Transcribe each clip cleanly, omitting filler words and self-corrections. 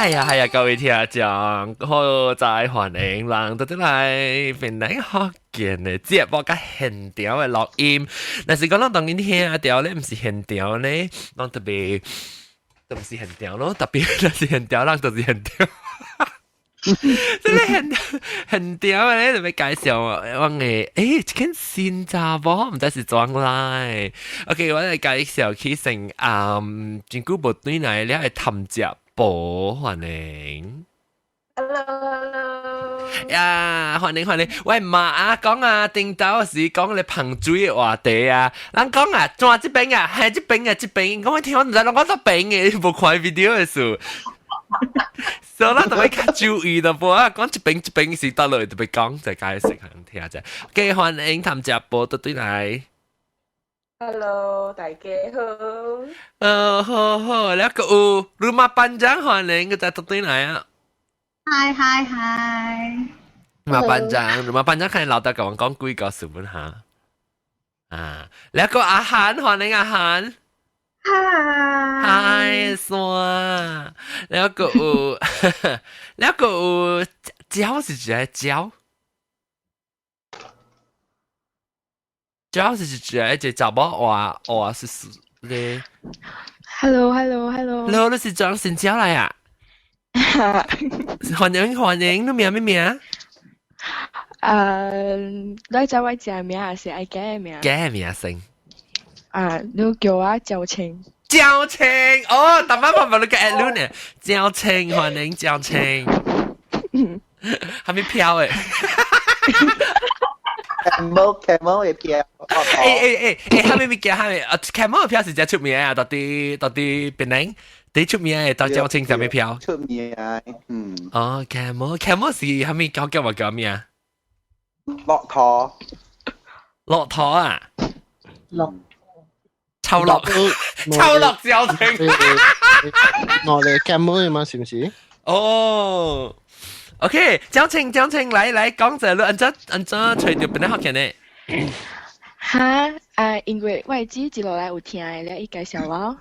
係啊係啊，各位聽眾，好在歡迎人到啲來檳城福建的節目佮現場的錄音。若是講咱當今聽著咧，毋是現場咧，攏特別都毋是現場咯，特別若是現場，咱就是現場。這個現現場的咧，特別介紹我的，一間新查某，毋知是怎來。OK，我來介紹起成，真久無轉來了的譚食婆，歡迎。 Hello，呀，歡迎歡迎！喂，媽啊，講啊，頂晝時講咧噴水的話題啊，人講啊，轉這邊啊，係這邊啊，這邊，講我聽我毋知攏講佗邊的，無看 video 的事。所以咱特別較注意淡薄啊，講這邊這邊是佗落特別講，就解釋聽者。OK，歡迎譚食婆倒轉來。 Hello，大家好。好好，了閣有 Rumah Panjang 歡迎，閣再倒轉來啊。 Hi hi hi！ Rumah Panjang，Rumah Panjang 看老大共我講幾個事本下。啊，了閣阿韓歡迎阿韓。 Hi！嗨，山，了閣有，了閣有，蕉是指蕉，蕉是指一個查某話話是是咧。 Hello，Hello，Hello。你好，你是張新蕉來啊？歡迎歡迎，你名咩名？你知我正名還是愛假的名？假名先。啊，你叫我趙青。趙青，哦，逐擺我問你個 at 你呢？趙青，歡迎趙青。還沒飄誒？ Camel Camel 的票。欸欸欸欸，啥物物件？啥物啊？Camel 的票是真出名啊！到底到底檳城第出名的到趙青啥物票？出名，嗯。哦，Camel Camel 是啥物叫叫我叫咩啊？駱駝。駱駝啊？駱。臭樂，臭樂趙青。我哋 Camel 嘛，是唔是？哦，OK，趙青趙青，來來講者，你按怎按怎揣著檳城福建的？哈啊，因為我姊一路來有聽的，了伊介紹我。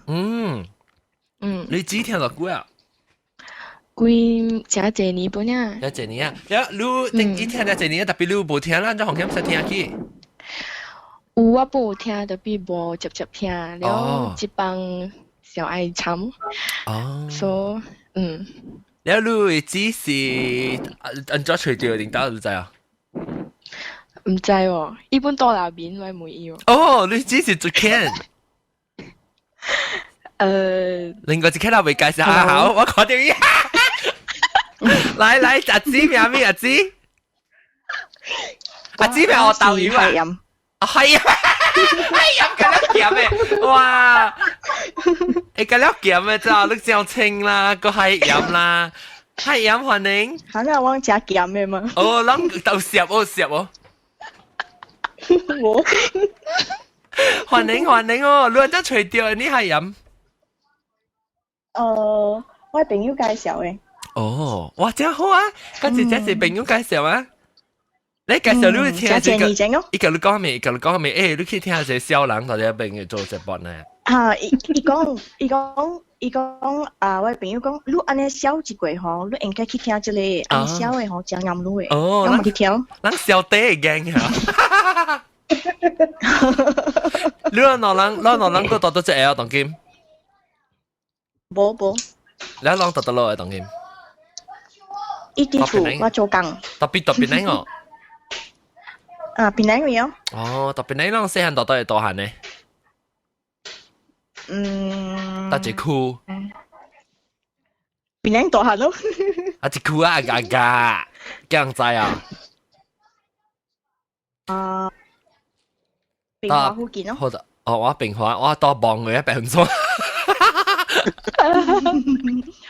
你姊聽偌久啊？幾誠濟年本啊。誠濟年啊！了你頂姊聽誠濟年，特別你無聽啦，怎福建識聽去？有我本有聽，特別無接接聽，了這幫小愛參。所以。了你的姊是按怎揣著領導你知啊？毋知哦，伊本倒內面，我問伊哦。哦，你姊是做 can。另外一個未介紹啊，好，我看到伊。來來，阿姊名咩？阿姊，阿姊名我豆油啊。啊係啊，係飲緊了鹹的，哇！會緊了鹹的，咋你真清啦，閣海鹽啦，海鹽歡迎。哈那我食鹹的嗎？哦，咱都澀哦澀哦。我歡迎歡迎哦，你按怎揣著你海鹽？我朋友介紹的。哦，哇，真好啊！今次這是朋友介紹啊。你介紹你聽這個，伊共你講咩？伊共你講咩？欸，你去聽這個痟人佇這邊做節目呢？啊，伊伊講伊講伊講啊，我朋友講，你按呢痟一過吼，你應該去聽這個，按呢痟的吼，真啱你的。哦，咱去聽。咱痟底的gang 哈。你兩人，你兩人閣佇佗一個當今？無無。你攏佇佗落的當今？伊佇厝，我做工。特別特別靚哦。啊，檳城位哦。哦，特別你攏細漢佇佗會大漢呢？嗯。佗一區？檳城大漢咯。啊，一區啊，阿家，幾人知啊？啊，平華附近咯。好的，哦，我平華，我到望佢一百分鐘。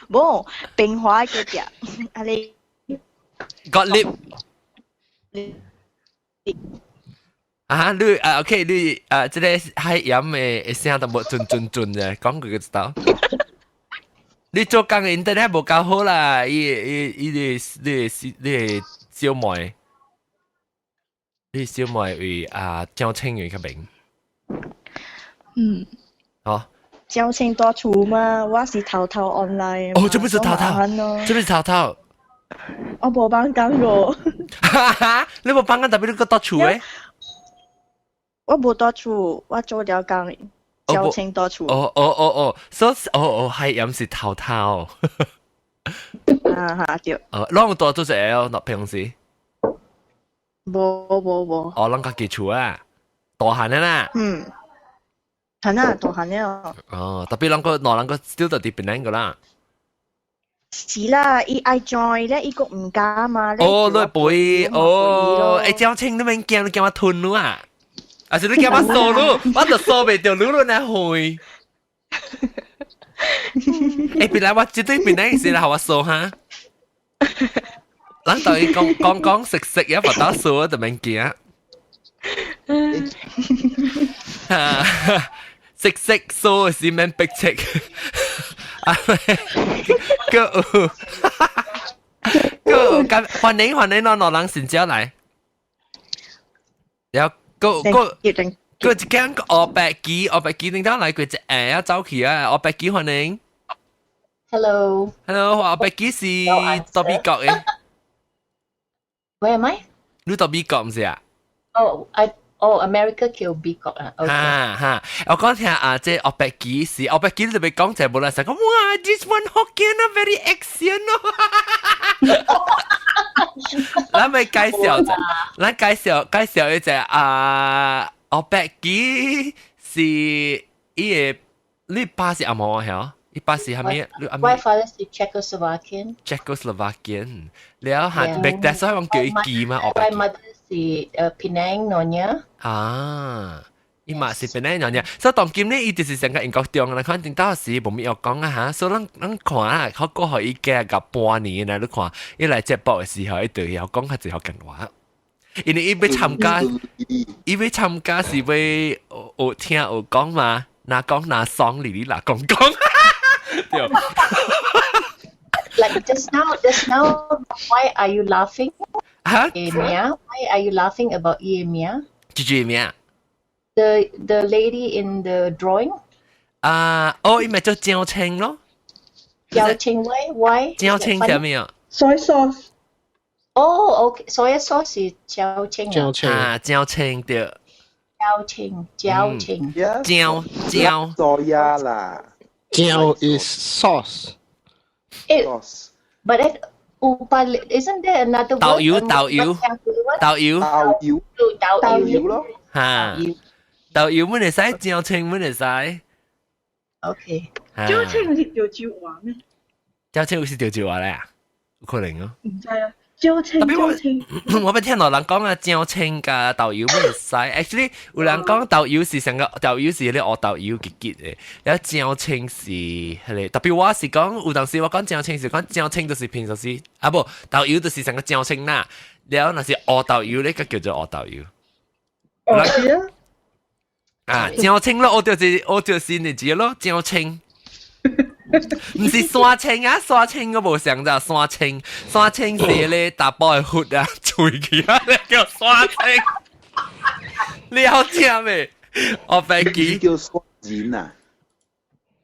無，平華隔壁，啊你。個 lift。啊，你啊，OK，你啊，這個海鹽的聲都無準準準的，講句就知道。你做工的 internet 無夠好啦，伊伊伊個你個你個小妹，你小妹為啊張清源較明。好。招清蹛厝嘛，我是頭頭 online。哦，這不是頭頭，這不是頭頭。我無放工個。哈哈，你無放工，特別你閣蹛厝的？我無蹛厝，我做了工，招清蹛厝。哦哦哦哦，所以哦哦係，又毋是頭頭。啊哈對。哦，攏蹛做一個哦，平時。無無無。哦，攏家己厝啊，大漢的啦。嗯。係啦，大漢了。哦，特別攏個兩人個 still 佇檳城個啦。是啦，伊愛 join 咧，伊閣毋敢嘛。哦，你背哦，欸，招清你免驚，你驚我吞你啊？還是你驚我掃你？我就掃袂著你，你哪會？欸，本來我絕對本來是來予我掃哈。咱對講講講食食也不打掃，就免驚。哈，食食掃是免逼切。啊，個有，個咁歡迎歡迎喏，兩人先招來。然後個個個一間個白機，白機頂頭來過一下走去啊，白機歡迎。 Hello。 Hello，白機是佗美國的。 Where am I？你佗美國毋是啊？ Oh, I oh America 叫美國啊。哈哈，我講聽啊，這白機是白機，特別講就無人想講，哇，this one Hokkien 啊，very action 咯。咱咪介紹者，咱介紹介紹一隻啊，白機是伊個，你爸是紅毛係？伊爸是啥物？ My father 是 Czechoslovakian。 Czechoslovakian，了後別但所以講叫伊記嘛。 My mother 是Penang Nonya。啊，伊嘛是 Penang Nonya，所以當今呢，伊就是成個英國中來看，頂到時無物要講啊嚇，所以咱咱看啊，好過予伊加個半年呢，你看伊來節目的時候，伊就會曉講較濟福建話。因為伊欲參加，伊欲參加是欲學學聽學講嘛，若講若爽哩哩若講講。對。 Like just now, why are you laughing? 哈？ Mia, why are you laughing about Mia? 這句咩？ The lady in the drawing. 啊，哦，伊咪做椒青咯。椒青 why why？椒青係咩啊？Soy sauce。哦，OK，soy sauce 是椒青。椒青啊，椒青對。椒青，椒青。椒椒。 soya 啦。椒 is sauce。 But then 有 isn't there another word? 豆油豆油豆油豆油豆油咯。嚇，豆油阮會使，椒青阮會使。 OK。椒青是潮州話咩？椒青有是潮州話咧啊？有可能哦。毋知啊，椒青椒青。我欲聽到人講啊，椒青佮豆油阮會使。Actually 有人講豆油是成個豆油是彼個烏豆油結結的，了椒青是彼個。特別我是講有當時我講椒青是講椒青就是平常時啊無豆油就是成個椒青啦。了若是烏豆油咧，個叫做烏豆油。哦，是啊。啊，椒青咯，我就是你知咯，椒青。毋是山青啊，山青我無想咋，山青，山青是咧查埔的血啊，喙起啊，咧叫山青。你好食未？我飛機叫山人啊。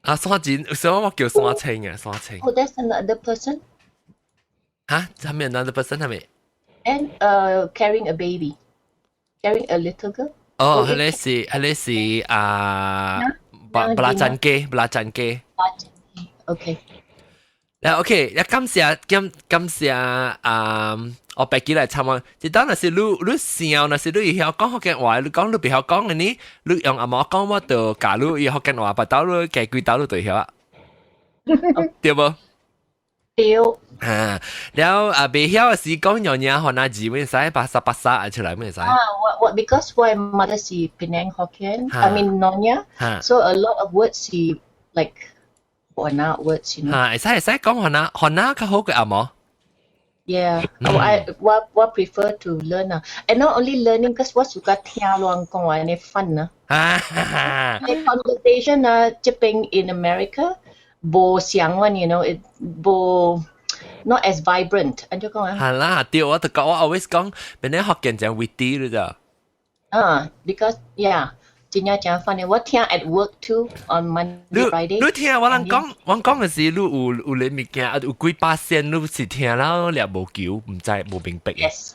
啊，山人，什麼我叫山青啊，山青。 Oh, that's another person. 嚇？係咪 another person 係咪？And carrying a baby, carrying a little girl. 哦，彼個是啊，belacan 雞，belacan 雞。 OK。嗱，OK，一感謝感感謝啊，我白記來參觀。一當若是你你想，若是你會曉講福建話，你講你袂曉講的呢，你用紅毛講，我就教你伊福建話，別到你加幾道你就會曉啊，對無？對。啊，了啊，袂曉的時講娘娘番仔字，會使巴沙巴沙出來，會使。啊，我 because 我 mother 是 Penang Hokkien, I mean Nonya, so a lot of words 是 like 番仔 words. 嚇，會使會使講番仔，番仔較好過紅毛。 Yeah, 我 prefer to learn 啊，and not only learning, because 我 suka 聽人講話呢 fun 啊。啊 conversation 啊，這邊 in America 無像one, it 無 not as vibrant，按怎講啊？係啦，對，我就講我 always 講，邊啲福建講 witty 了咋。啊，because yeah, 真正真 funny。我聽 at work too on Monday Friday。你聽我人講，我講嘅是你有你物件，有幾把聲，你是聽了掠無球，毋知無明白。 Yes.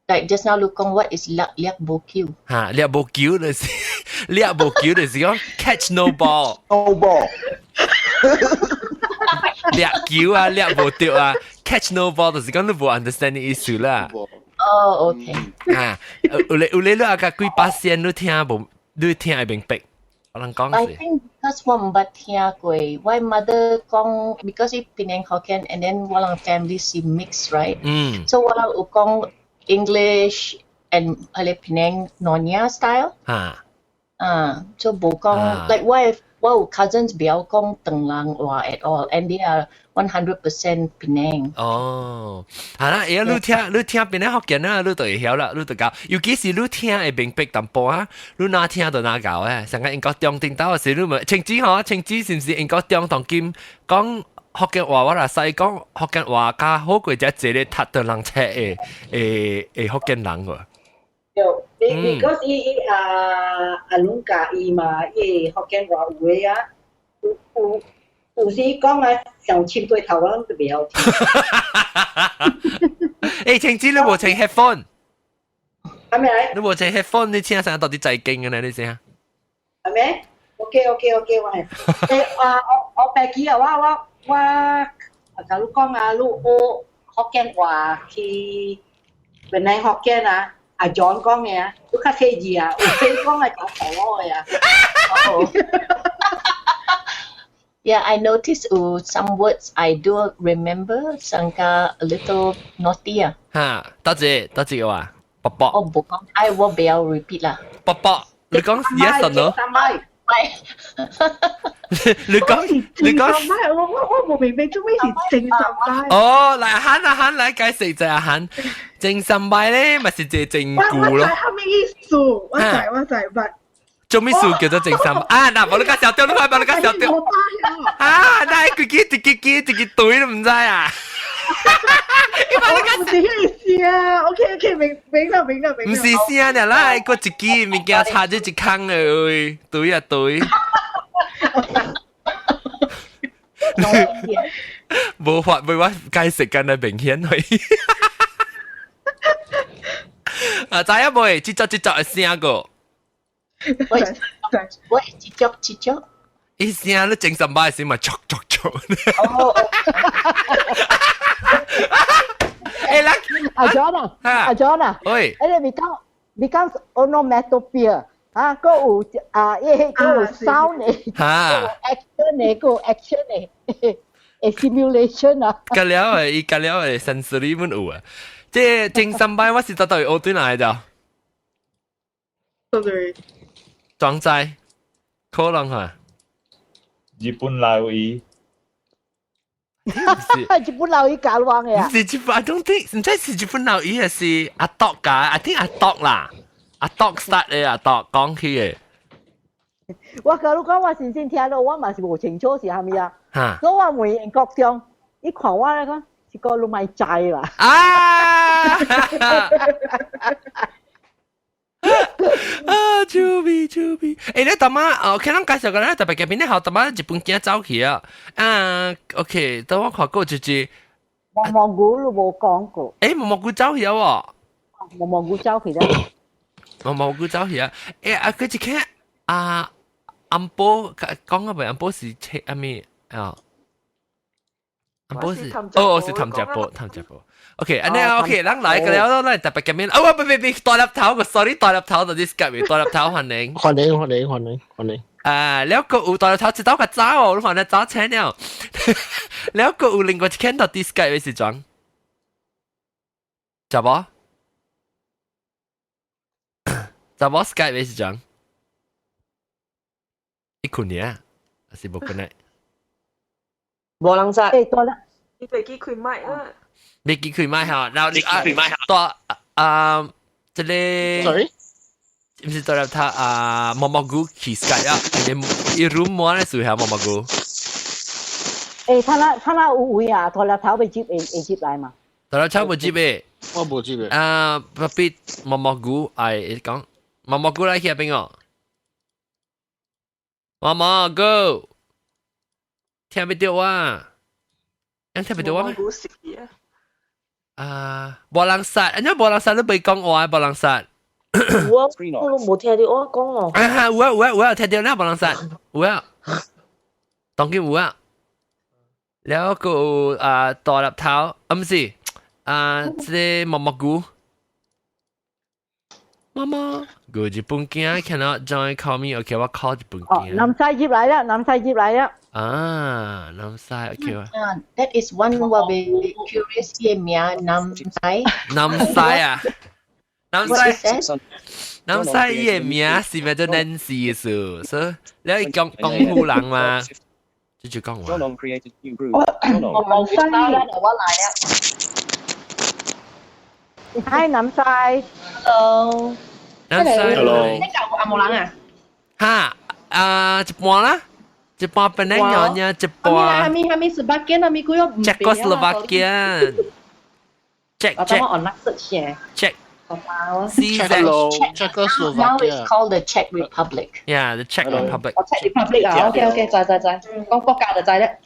Like just now 你講 what is 掠掠無球？哈，掠無球就是掠無球就是講 catch no ball。 No ball。掠球啊，掠無著啊，catch no ball 就是講你無 understand 意思啦。哦，OK。啊，有咧有咧，你啊個幾把聲你聽無？你聽會明白。我人講 I think because 我毋捌聽過，我 mother 講，because 伊檳城福建，and then 我人 family 是 mixed right？嗯。 So 我人有講 English and 彼个檳城 Nonya style。啊。啊，就無講，like 我有 cousins 袂曉講唐人話 at all，and they are 100% 檳城。哦，係啦，而家你聽你聽檳城福建啊，你就會曉啦，你就教。尤其是你聽會明白淡薄啊，你哪聽就哪教誒。上個英國中頂頭時，你問清子嗬，清子是毋是英國中當今講福建話？我若使講福建話，較好過只一个讀唐人冊的的的福建人喎。對，because 伊伊啊阿攏教伊嘛，伊福建話有的啊，有有有時講啊，上深過頭，我攏都袂曉聽。欸，清子你無穿 headphone？係咪？你無穿 headphone，你聽啥到底在經嘅呢？你聲？係咪？OK，我係。欸啊，我我白記啊，我我我，假如講啊，你學福建話去檳城福建啊。阿 John 講嘅啊，你較細字啊，有些講係講錯嘅啊。 Yeah, I noticed some words I do remember, 上加 a little naughty 啊。哈，多謝多謝話，卜卜。我無講，I 我不要 repeat 啦。卜卜，你講 yes or no？你講你講，我我我無明白做咩是正三擺。哦，來阿韓阿韓來解釋一下阿韓，正三擺咧，咪是一個整蠱咯。我知蝦米意思，我知我知，but 做咩事叫做正三擺？啊，嗱，無你講小掉，你快把你講小掉。啊，那佢記一個記一個對都唔知啊。你把你講是意思啊？OK OK，明明啦明啦明。唔是聲啦，咱個一支物件插咗一空的喂，對啊對。無法為我解釋緊的明顯去。啊，知影未？這隻這隻的聲個。我我這隻這隻。伊聲你精神擺時嘛，唰唰唰。哦。欸，來，阿 John 啊，阿 John 啊，喂，欸，你講你講 onomatopoeia 啊，閣有啊，伊閣有 sound 的，閣有 action 的，閣有 action 的，的 simulation 啊。隔了的，伊隔了的 sensory 阮有啊。這精神擺我是到底學對來的？對。裝載，可能哈。日本老伊。日本老伊教我的啊。毋是日本，I don't think，毋知是日本老伊還是阿篤教，I think 阿篤啦，阿篤 start 的阿篤講起的。我共你講，我先先聽到，我嘛是無清楚是啥物啊。哈。所以我問英國長，伊看我咧講，這個你莫知啦。啊！啊，豬鼻豬鼻！欸，你大媽，OK，咱介紹過咧，特別嘉賓你好，大媽日本囝走去啊。啊，OK，等我看過就是。毛毛菇你無講過。欸，毛毛菇走去啊喎。毛毛菇走去啦。毛毛菇走去啊！欸，啊，佢一看啊，安波講個未？安波是切阿咪啊？安波是哦，是譚家波，譚家波。OK，按呢 OK，咱來個了，咱特別嘉賓，哦，別別別，大粒頭個，sorry，大粒頭就 this 個，大粒頭歡迎，歡迎歡迎歡迎歡迎。啊，了個有大粒頭一道較早哦，你看咧早請了，了個有另外一間到 this 個的時陣，知無？知無 Skype 的時陣，伊困呢，還是無困呢？無人知。欸，大粒，你袂記開麥啊？袂記開麥哈，然後你啊，大啊，這個，sorry，毋是大粒頭啊，毛毛菇去 Skype 啊，伊 room 滿咧時候毛毛菇。欸，他那他那有位啊，大粒頭欲接會會接來嘛？大粒頭無接的，我無接的。啊，特別毛毛菇，哎，講毛毛菇來去邊個？毛毛菇，聽袂著啊？人聽袂著啊？啊，無人殺，按怎無人殺你袂講話，無人殺。有啊，我都無聽著我講哦。啊，有啊有啊有啊，聽著啦，無人殺，有啊，當然有啊。了個啊大粒頭，啊毋是，啊這个毛毛菇。媽媽，個日本囝 cannot join call me，OK，我 call 日本囝。南西入來啦，南西入來啦。啊，南西 OK 啊。 That is one 我會 curious 嘅名南西。南西啊，南西，南西伊個名是咪做 Nancy 嘅事？所以你講江湖人嘛，這就講話。我冇西，我來啊。 Hi 南西，Hello。南西，Hello。你舊阿冇人啊？哈，啊，一半啦，一半本來有呢，一半。哈咪哈咪斯巴基，哈咪幾個 Czechoslovakian。Czech Czech。我 online search Czech。 Hello, Czechoslovakia. Now it's called the Czech Republic. Yeah, the Czech Republic. 我 Czech Republic 啊，OK OK，知知知，講國家就知咧。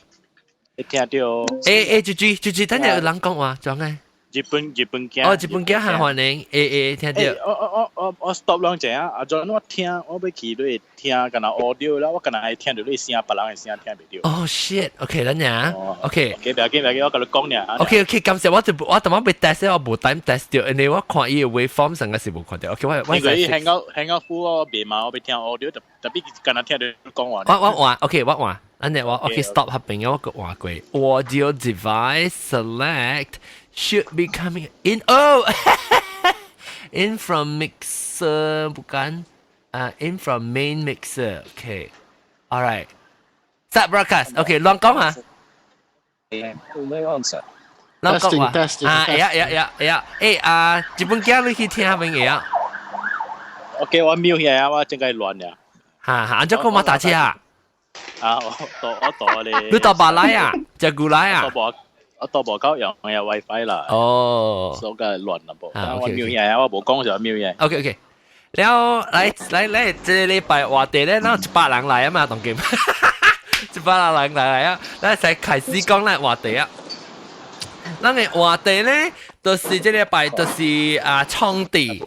你聽著？欸欸，豬豬豬豬，等陣有人講話，講嘅。日本日本囝。哦，日本囝下歡迎，欸欸，聽著。我我我我我 stop 兩下啊！阿陣我聽，我欲去你聽，敢若 audio 啦，我敢若會聽著你聲，別人的聲聽袂著。哦 shit，OK，等陣，OK。 OK，不要緊，不要緊，我共你講爾。 OK OK，感謝我就我頭先欲 test，我無 time test 著，因為我看伊的 waveform 上個是無看著。OK，我我。因為伊 hang out hang out 副我袂嘛，我欲聽 audio，特特別敢若聽著你講話。我我換，OK，我換。按呢我 OK stop 合併，我閣換過。Audio device select should be coming in. Oh, in from mixer bukan? In from main mixer. Okay. Alright. Start broadcast. Okay, 亂講啊。亂講話。啊，會啊會啊會啊會啊。欸啊，日本囝你去聽邊會啊？OK，我瞄起啊，我正該亂呀。哈哈，按怎講嘛打車啊？啊，我到我到咧。你到巴來啊？食牛奶啊？我到無夠用嘅 WiFi 啦。哦。所以亂啦噃。我瞄起啊，我無講就瞄起。 OK OK。了，來來來，這個禮拜話題咧，咱100人來啊嘛，當今。100人來啊，咱才開始講咱話題啊。咱的話題咧，就是這禮拜就是啊，創地。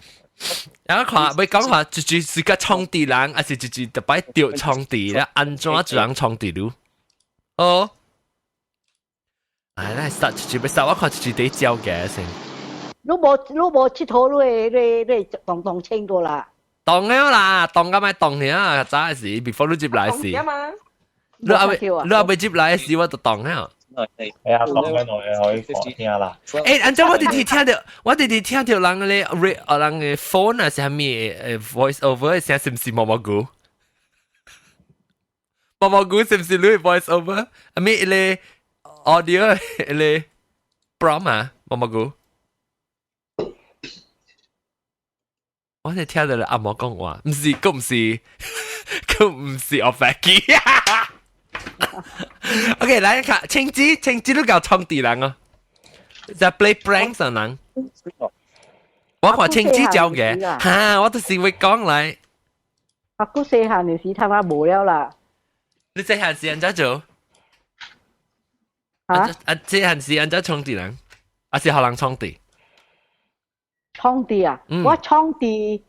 然後看，欲講話，就是個創地人，還是就是特擺著創地咧？按怎一人創地嚕？哦，哎，咱 start 就是欲 start，我看就是佇教嘅先。你無𨑨迌，你會動動清過啦。動了啦，動甲咪動爾，早時 before 你入來時。你猶未入來時，我就動了。係啊，講緊我可以講聽啦。欸，按怎我直直聽著，我直直聽著人咧，人的 phone 啊，是啥物voice over 聲是毋是毛毛菇？毛毛菇是毋是你 voice over？啊咪咧 audio 咧 prompt 啊，毛毛菇。我係聽著阿毛講話，毋是，閣毋是，閣毋是我發機。OK，來看青子，青子你夠創地人哦，就 play prank 上人。我看青子教嘅，哈，我就是會講來。阿姑細漢的時，他媽無了啦。你細漢時按怎做？啊？啊，細漢時按怎創地人？還是予人創地？創地啊！我創地，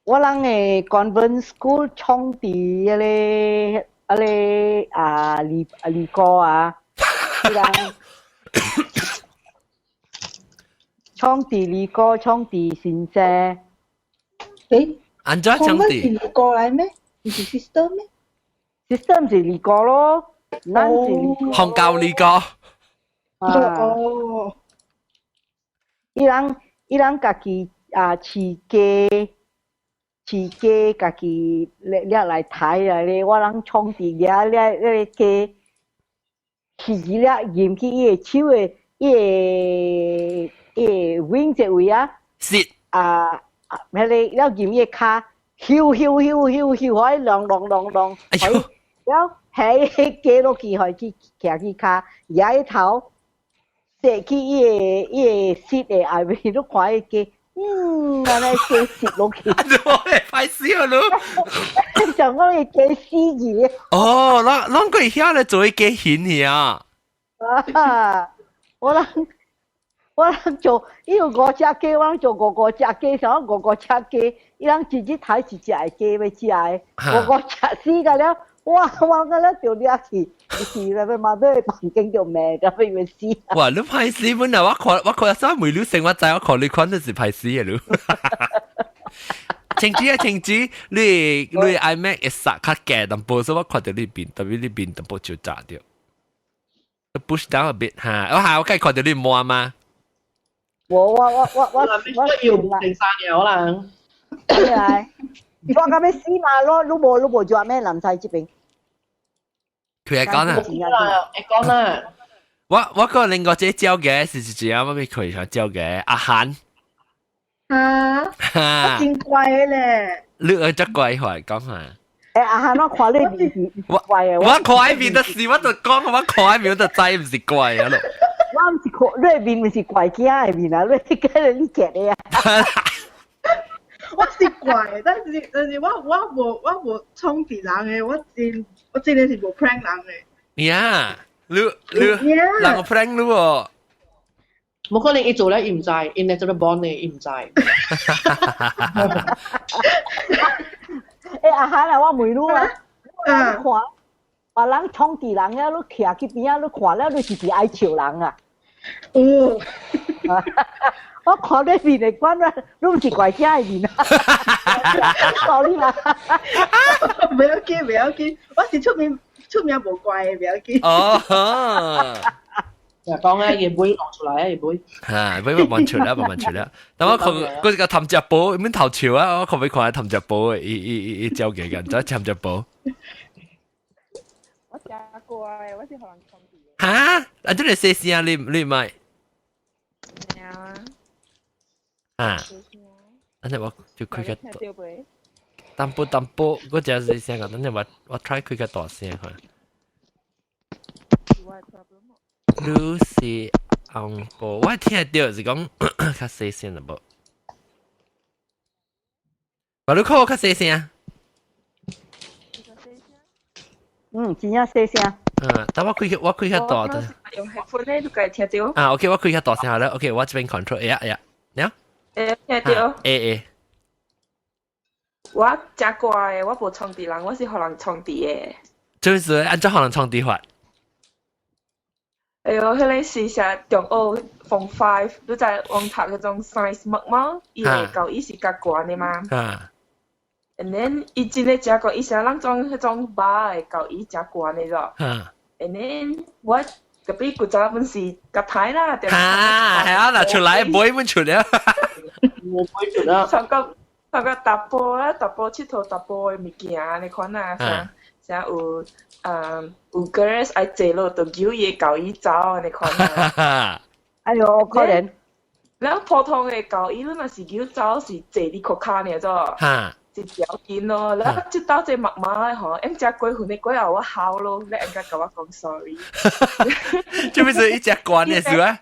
我人的 convent school 創地彼个。啊咧啊二二哥啊，人創地二哥，創地先生。誒，按怎創地？是二哥來咩？毋是 sister 咩？sister 毋是二哥咯，咱是二哥。學教二哥。哦。伊人家己啊飼雞。飼雞家己掠掠來刣來咧，我人創佇遐掠掠雞，飼掠入去伊的手的，伊的 wing 這位啊，是啊，彼个了入伊的跤，咻咻咻咻咻，予伊啷啷啷啷，哎喲，了彼雞落去，予伊去徛去跤，舉伊頭，射去伊的伊的舌的後面，你看彼雞，嗯，按呢雞蝕落去。我會歹死啊你！就我會雞死去。哦，攏攏過遐咧做雞顯去啊！啊！我人我人做，伊有五隻雞，我人做五五隻雞，啥五五隻雞，伊人一日刣一隻的雞欲食的，五五隻死個了，哇！我個了就掠去，去那邊媽媽房間就罵，甲欲欲死。哇！你歹死本啊！我看我看啥梅你成我知，我看你款都是歹死的你。晴子啊，晴子，你你 iMac 會殺較低淡薄，所以我看著你面，特別你面淡薄就炸掉。Push down a bit 哈，我下我梗係看到你摸嗎？我我我我我我要定三年可能。係，我咁樣死嘛，咯，你無你無做咩？南西這邊。佢係講啊，會講啦。我我個另外這招嘅是是怎樣？我俾佢想招嘅阿韓。啊，我真怪咧。你個真怪話講下。欸，阿韓，我看你面是怪的。我看面就是，我就講我看面就知毋是怪啊咯。我毋是看你面毋是怪囝的面啊，你今日你結的啊。我是怪，但是但是我我無我無創佇人的，我真我真的是無 prank 人的。呀，你你人個 prank 你喎。無可能伊做咧，伊毋知，𪜶咧做咧 born 的，伊毋知。欸，阿韓啊，我問你啊，你看別人創佇人了，你徛去邊仔，你看了，你是毋是愛笑人啊？哦，我看你面的款啊，你毋是怪囝的面啊？sorry 啦，不要緊，不要緊，我是出名出名無怪的，不要緊。哦。就講咧，伊會落出來啊，伊會。嚇，會慢慢出啦，慢慢出啦。但我看嗰個譚隻寶，免頭笑啊！我可唔可以看下譚隻寶？伊伊伊伊招幾個人，知譚隻寶？我食過啊，我是予人創佇。嚇！啊，這個細聲，你你咪。啊。啊。等陣我就開個淡薄淡薄，我只細聲個，等陣我我 try 開個大聲看。你是紅波，我聽到是講較細聲的無？我你看我較細聲。嗯，真正細聲。嗯，但我開我開較大的。用 headphone 咧，你家聽到？啊，OK，我開較大聲好了。OK，我這邊 control，哎呀哎呀，你好。會聽到。會會。我真怪的，我無創佇人，我是予人創佇的。就是按怎予人創佇法？哎喲，彼个是啥中學 Form Five，你知往讀彼種 science 物嗎？伊個教伊是較懸的嘛。啊。 And then 伊真的誠懸，伊啥人種彼種 bar 的教伊誠懸的咯。啊。 And then 我隔壁古早本是較歹啦。啊，係啊，嗱出來買本出來。我買出來。上個上個淡薄啊，淡薄𨑨迌淡薄的物件，你看啊，啥啥有。嗯，有 girls 愛坐落，就叫伊教伊走，你看啊。哎喲，可憐。了普通的教伊，你若是叫走是坐佇褲跤爾做，是條件咯。了這到這媽媽的吼，用食過分的過後我哭咯，你應該共我講 sorry。這不是一隻關的是吧？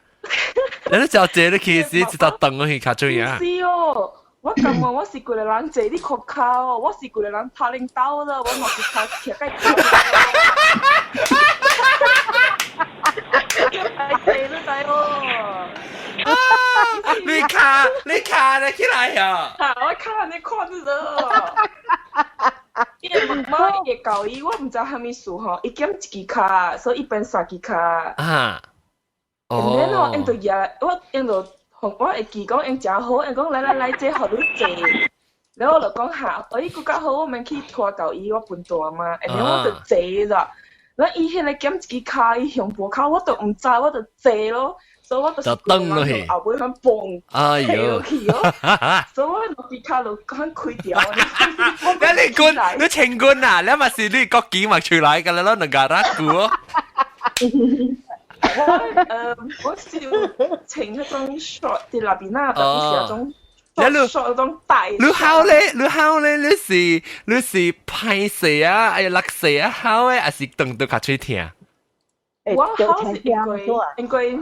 你都叫坐你去時一道燈去較重要。是哦。我感覺我是規個人坐佇褲跤哦，我是規個人頭領兜了，我嘛是頭徛甲愛坐你知無？你卡你卡了起來呀！啊，我卡你看你了。伊個媽媽伊會教伊，我毋知啥物事吼，伊減一支跤，所以伊變三支跤。啊。哦。然後𪜶就舉，我𪜶就。我會記講𪜶誠好，𪜶講來來來，這予你坐。然後我就講哈，哎，閣較好，我免去拖到伊，我分大嘛。然後我就坐啦。然後伊彼個減一支跤，伊胸部跤，我都毋知，我就坐咯。所以我就是就落去，後尾響蹦，哎喲，去咯。所以我兩支跤就響開掉。你你軍，你清軍啊？你嘛是你國旗嘛出來㗎啦，攞兩個拉鼓。我我是穿彼種 short 佇內邊啊，特別是彼種 short 彼種大。你好咧，你好咧，你是你是歹勢啊，哎呀，落勢啊，好咧，還是當到較喙疼？我好是因為因為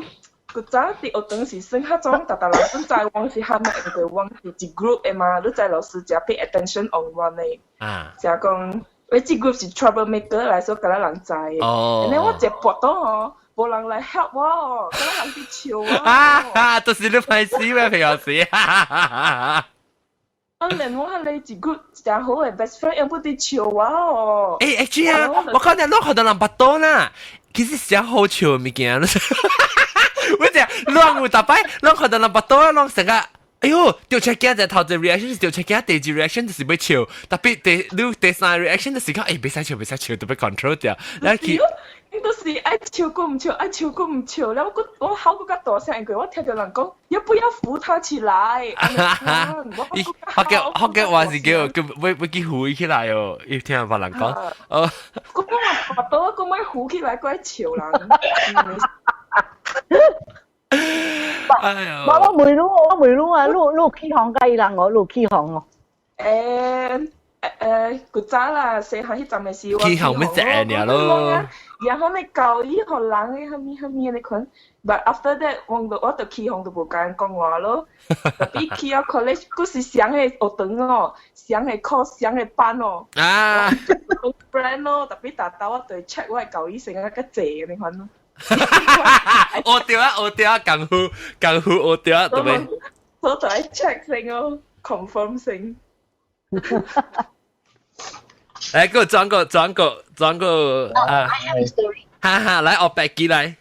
古早佇學堂是算較早，逐逐人算知阮是蝦米，因為阮是一 group 的嘛，你知老師誠 pay attention on 阮的。就講，你這 group 是 trouble maker 來，所以敢若人知的。然後我一跋倒吼，無人來 help 我哦，敢若人佇笑我。啊哈，就是你歹死咩朋友死。啊，連我彼個一 group 誠好的 best friend，用不佇笑我哦。欸，欸，這啊，我看見攏看到人跋倒啦，其實是好笑的物件。我講，攏有逐擺，攏看到人跋倒，攏成個，哎喲，掉出鏡就頭一個 reaction 是掉出鏡，第二 reaction 就是欲笑，特別第你第三個 reaction 就是講，欸，袂使笑，袂使笑，特別 control 掉。然後去，伊都是愛笑閣毋笑，愛笑閣毋笑，了我我吼閣較大聲，因為我聽著人講，要不要扶他起來？伊福建福建話是叫叫欲欲去扶伊起來哦，伊聽別人講，哦。我講話跋倒，我閣欲扶起來，閣愛笑人。哎呦！我我問你，我問你啊，你你起哄佮伊人哦，你起哄哦。欸欸，古早啦，細漢彼陣的時，起哄欲食爾咯。然後你教伊予人的啥物啥物的款，but after that 我就我就起哄就無共人講話咯。特別去到 college，閣是相个學堂哦，相个 course，相个班哦。啊。 friend 咯，特別逐晝我就會 check 我的教醫生啊較濟的款咯。學著啊，學著啊，功夫功夫學著啊，對未？我就愛 check 先哦，confirm 先。來，個轉個轉個轉個啊！ I have a story。哈哈，來，我白記來。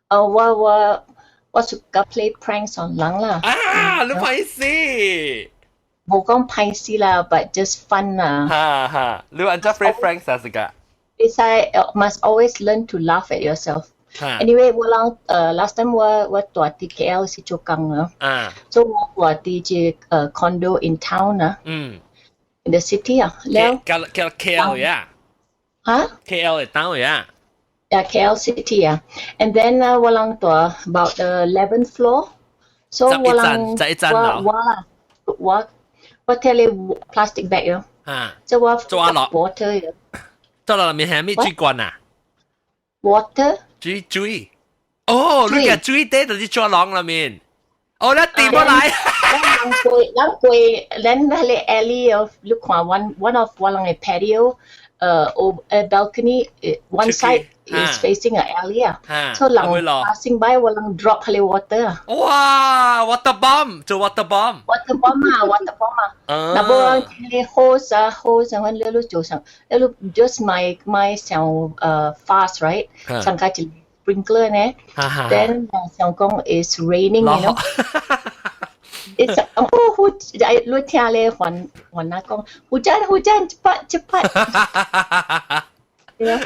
我我我屬個 play pranks on 人啦。啊，你歹勢。無講歹勢啦，but just fun 啦。哈哈，你按怎 play pranks 啊？是個？ It's I must always learn to laugh at yourself. Anyway，我人last time 我我住佇 KL 是做工啊。所以我住佇這condo in town 啊。In the city 啊，了。叫叫 KL 呀。嚇？KL 的 town 呀。 Yeah, KL city 啊。And then 我人住 about the 11th floor. So 我人我我啦，我我提咧 plastic bag 喲。啊。就我抓落 water 喲。抓落內面係咩水罐啊？Water。水水。哦，你個水底就是抓籠裏面。哦，你掂過來。人過人過，咱彼个 alley 哦，你看 one one of 我人的 patio，a balcony one side is facing a alley 啊，所以人 passing by 我人 drop 彼个 water 啊。哇，water bomb 做 water bomb。 water bomb 啊，water bomb 啊。那無彼个 hose 啊，hose 啊，阮你你做上，你你 just 莫莫傷fast right，上加一 sprinkler 呢，then 想講 is raining，you know。It's 哦，好，你聽咧，還還那講，hujan hujan cepat cepat。 Yeah.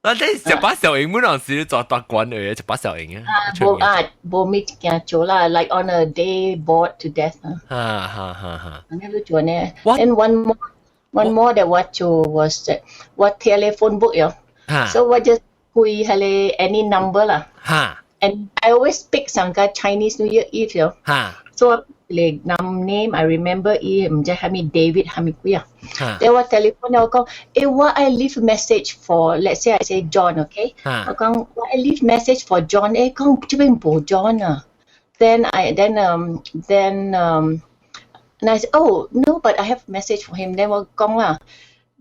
嗱，你十八小英本來是做大官嘅，十八小英啊。啊，無啊，無物件做啦，like on a day bored to death 啊。哈哈哈哈。按呢你做呢？And one more that 我做 was that 我 telephone book 喲。So 我 just 開彼个 any number 啦。And I always pick 上個 Chinese New Year Eve 喲。So 個 name I remember 伊毋知蝦米 David 蝦米鬼啊。then 我 telephone 我講，欸我愛 leave message for let's say I say John okay？我講我愛 leave message for John，欸講這邊無 John 啊。Then I then um then um and I said, "Oh no, but I have message for him." Then 我講啦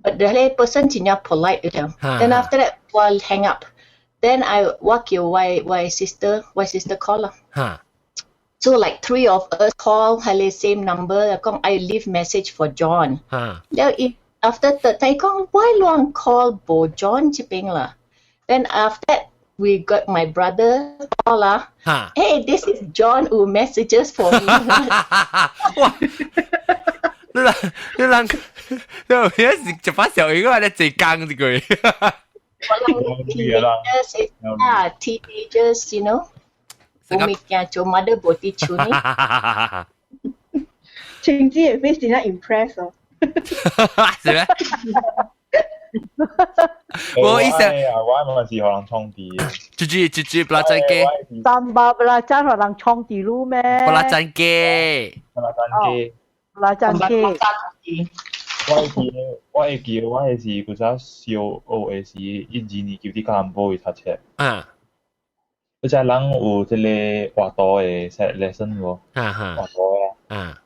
，but the person 真正 polite 嘅。Then after that 我 hang up。Then I 我叫我我 sister 我 sister call 啦。So like three of us call 係你 same number，講 I leave message for John。了伊 after the 他講 why 亂 call 無 John 這邊啦？Then after that we got my brother call 啦。Hey, this is John who messages for me。哇！你人你人你有咩是一把小魚啊？你坐工一個。我 teenagers 啊，teenagers，you know。我物件做 mother 無佇厝呢。情節會非常 impress 哦。是咩？我意思我嘛是予人創治。豬豬豬豬布拉珍雞。三百布拉珍予人創治路咩？布拉珍雞。布拉珍雞。布拉珍雞。我會記，我會記，我彼時古早小學的時，一二年級佇吉隆坡位讀冊。你知人有這個畫圖的 lesson 無？哈哈。畫圖啊。啊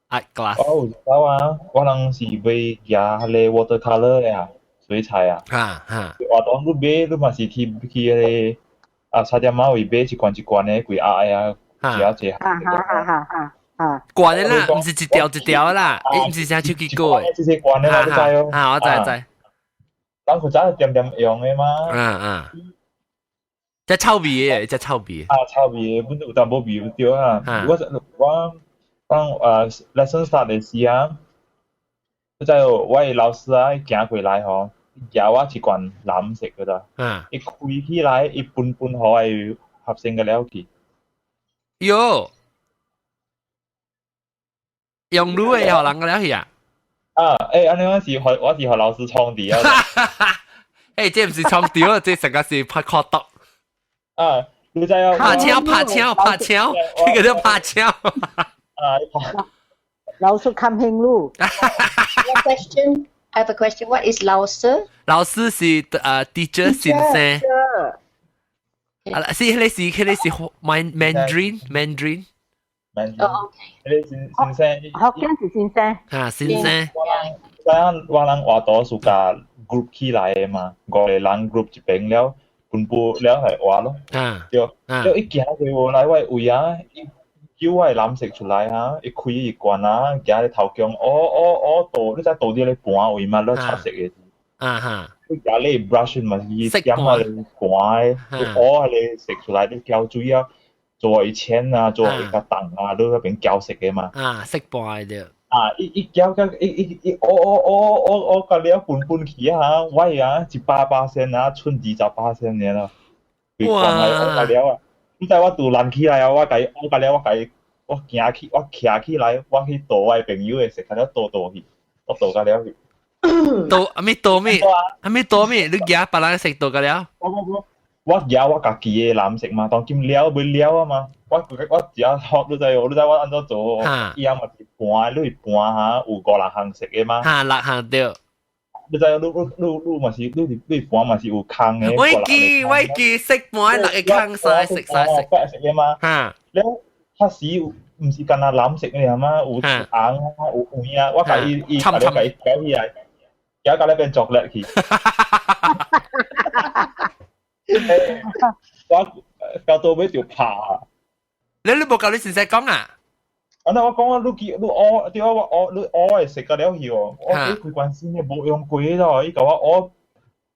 ，art class。我有一擺啊，我人是買夾彼個 watercolor 的啊，水彩啊。哈哈。畫圖你買，你嘛是去去彼個啊，沙店仔位買一罐一罐的，幾盒的啊，一盒一盒。哈哈哈哈哈哈。罐的啦，毋是一條一條啦，伊毋是聲手機歌的。這些罐的啦，你知哦。啊，我知知。人古早點點用的嘛。嗯嗯。這臭味的，這臭味。啊，臭味的，本有淡薄味對啊。我我當lesson start 的時啊，你知哦，我的老師啊，伊行過來吼，伊舉我一罐藍色的啦。伊開起來，伊分分予我的學生個了去。喲，用滷的予人個了去啊？啊，欸，按呢我是予老師創治啊。欸，這毋是創治啊，這成個是拍苦毒。啊，你知影？拍槍拍槍拍槍，這個叫拍槍。啊，老師看興路。 Question, I have a question. What is 老師？老師是teacher 先生。啊，是彼個是彼個是 Mandarin Mandarin。哦，彼個先先生。福建是先生。啊，先生。知影我人畫圖是共 group 起來的嘛，五個人 group 一邊了，分布了係畫咯。對，了伊行過來我位啊，伊叫我的藍色出來啊，伊開伊罐啊，行咧頭前，哦哦哦，倒，你知倒佇咧盤位嘛，咧插色的。啊哈。你舉咧 brush 嘛是點啊咧盤的，你烏咧色出來，你攪水啊，做伊淺啊，做伊較重啊，你彼邊攪色的嘛。啊，色盤的。啊！伊伊攪攪伊伊伊烏烏烏烏烏共了分分去啊！我啊100%啊，剩20%爾啦。哇！烏了啊！你知我拄爛起來啊！我共伊烏共了，我共伊我行去，我徛起來，我去倒我的朋友的色，共了倒倒去，我倒共了去。倒阿咪倒咩？阿咪倒咩？你夾別人色倒共了？我我我我夾我家己的藍色嘛，當今了欲了啊嘛。我我只學你知哦，你知我按怎做？伊啊嘛是盤，你是盤哈，有五六項色的嘛？哈，六項對。你知你你你你嘛是你是你盤嘛是有空的。我記我記色盤六個空晒色晒色。白色的嘛？哈。了，確實毋是干焦藍色的嘛，有紅啊，有黃啊，我共伊伊共伊攪起來，攪到咧變巧克力去。我到倒尾就拍。你你無共你先生講啊？啊！那我講啊，你記你烏對啊，我烏你烏會食甲了去哦。我你規關心的無用過咯，伊共我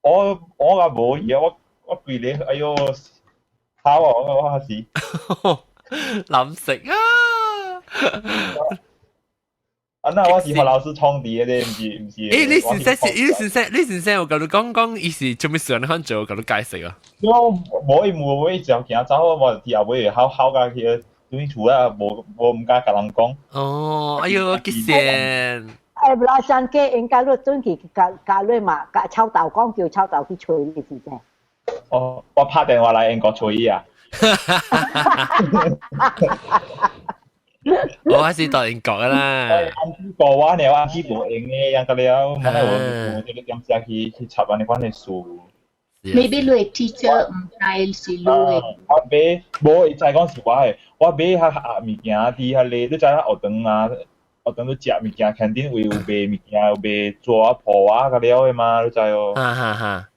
烏烏烏甲無去啊！我我規个哎喲，好啊！我我是難食啊！啊，那我是予老師創治的咧，毋是毋是。欸，你先生是，你先生，你先生有共你講講，伊是做咩事按呢款做，共你解釋啊？我無伊無伊就行走，我佇後尾好好甲去，轉厝啊，無無毋敢共人講。哦，哎喲，激線！欸，無啦，上家應該你轉去共共你嘛，共臭豆講叫臭豆去揣你是正。哦，我拍電話來英國揣伊啊。我還是到英國啦。過我呢，我去無閒的，樣個了，我乃有有這個點子去去插按呢款的事。 Maybe 你 teacher 毋知是你的。我買無伊知講是我的，我買較盒物件佇遐咧，你知影學堂啊，學堂你食物件，肯定會有賣物件，有賣紙仔鋪啊，個了的嘛，你知哦。哈哈哈。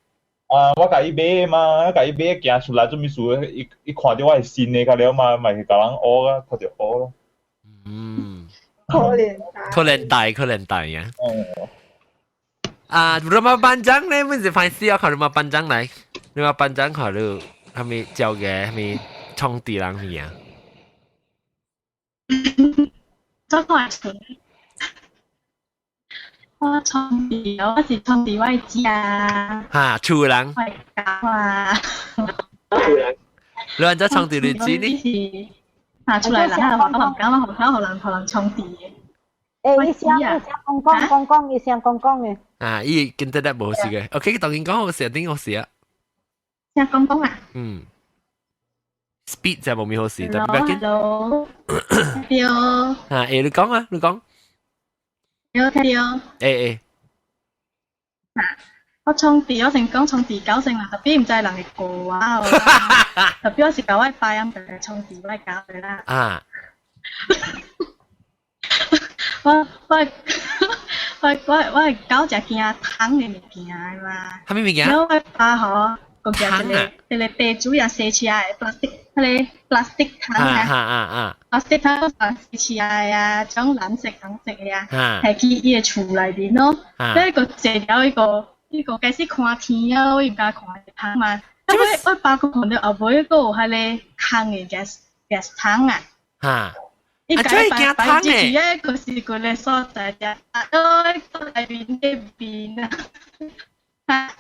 啊！我共伊買嘛，我共伊買行出來做物事，伊伊看著我是新的個了嘛，嘛是共人烏啊，看著烏咯。嗯。可憐可憐大，可憐大呀。啊，rumah panjang 咧，阮是歹勢啊，看 rumah panjang 來，rumah panjang 看你，啥物招嘅，啥物創治人物啊？做看出，我創治，我是創治我的家。哈，厝人。我的家啊。你按怎創治你子呢？拿出來啦！我唔敢，我唔敢，予人予人創治的。欸，伊聲伊聲講講講講，伊聲講講的。啊，伊跟得得無事嘅。OK，當然講好事，頂好事啊。聲講講啊。嗯。Speed 就無咩好事，但不要緊。 Hello。對。啊，欸，你講啊，你講。有聽到。欸欸。啊，我創治，我成講創治狗性啦，特別毋知人會過我哦。特別我是共我爸咁就創治我狗的啦。啊！我我我我的狗食驚蟲的物件的嘛。啥物物件？然後我爸吼，閣舉一个一个地主也洗車的 plastic，彼个 plastic 桶啊。啊啊啊！plastic 桶洗車的啊，種藍色、紅色的啊，提去伊的厝內面咯。咧閣坐了伊個。伊個開始看天啊，伊毋敢看蟲嘛。啊！我爸閣看著後尾閣有彼个空的 gas 桶啊。哈。伊家擺擺進去啊，閣是規个所在遮，啊，內面的面啊。哈。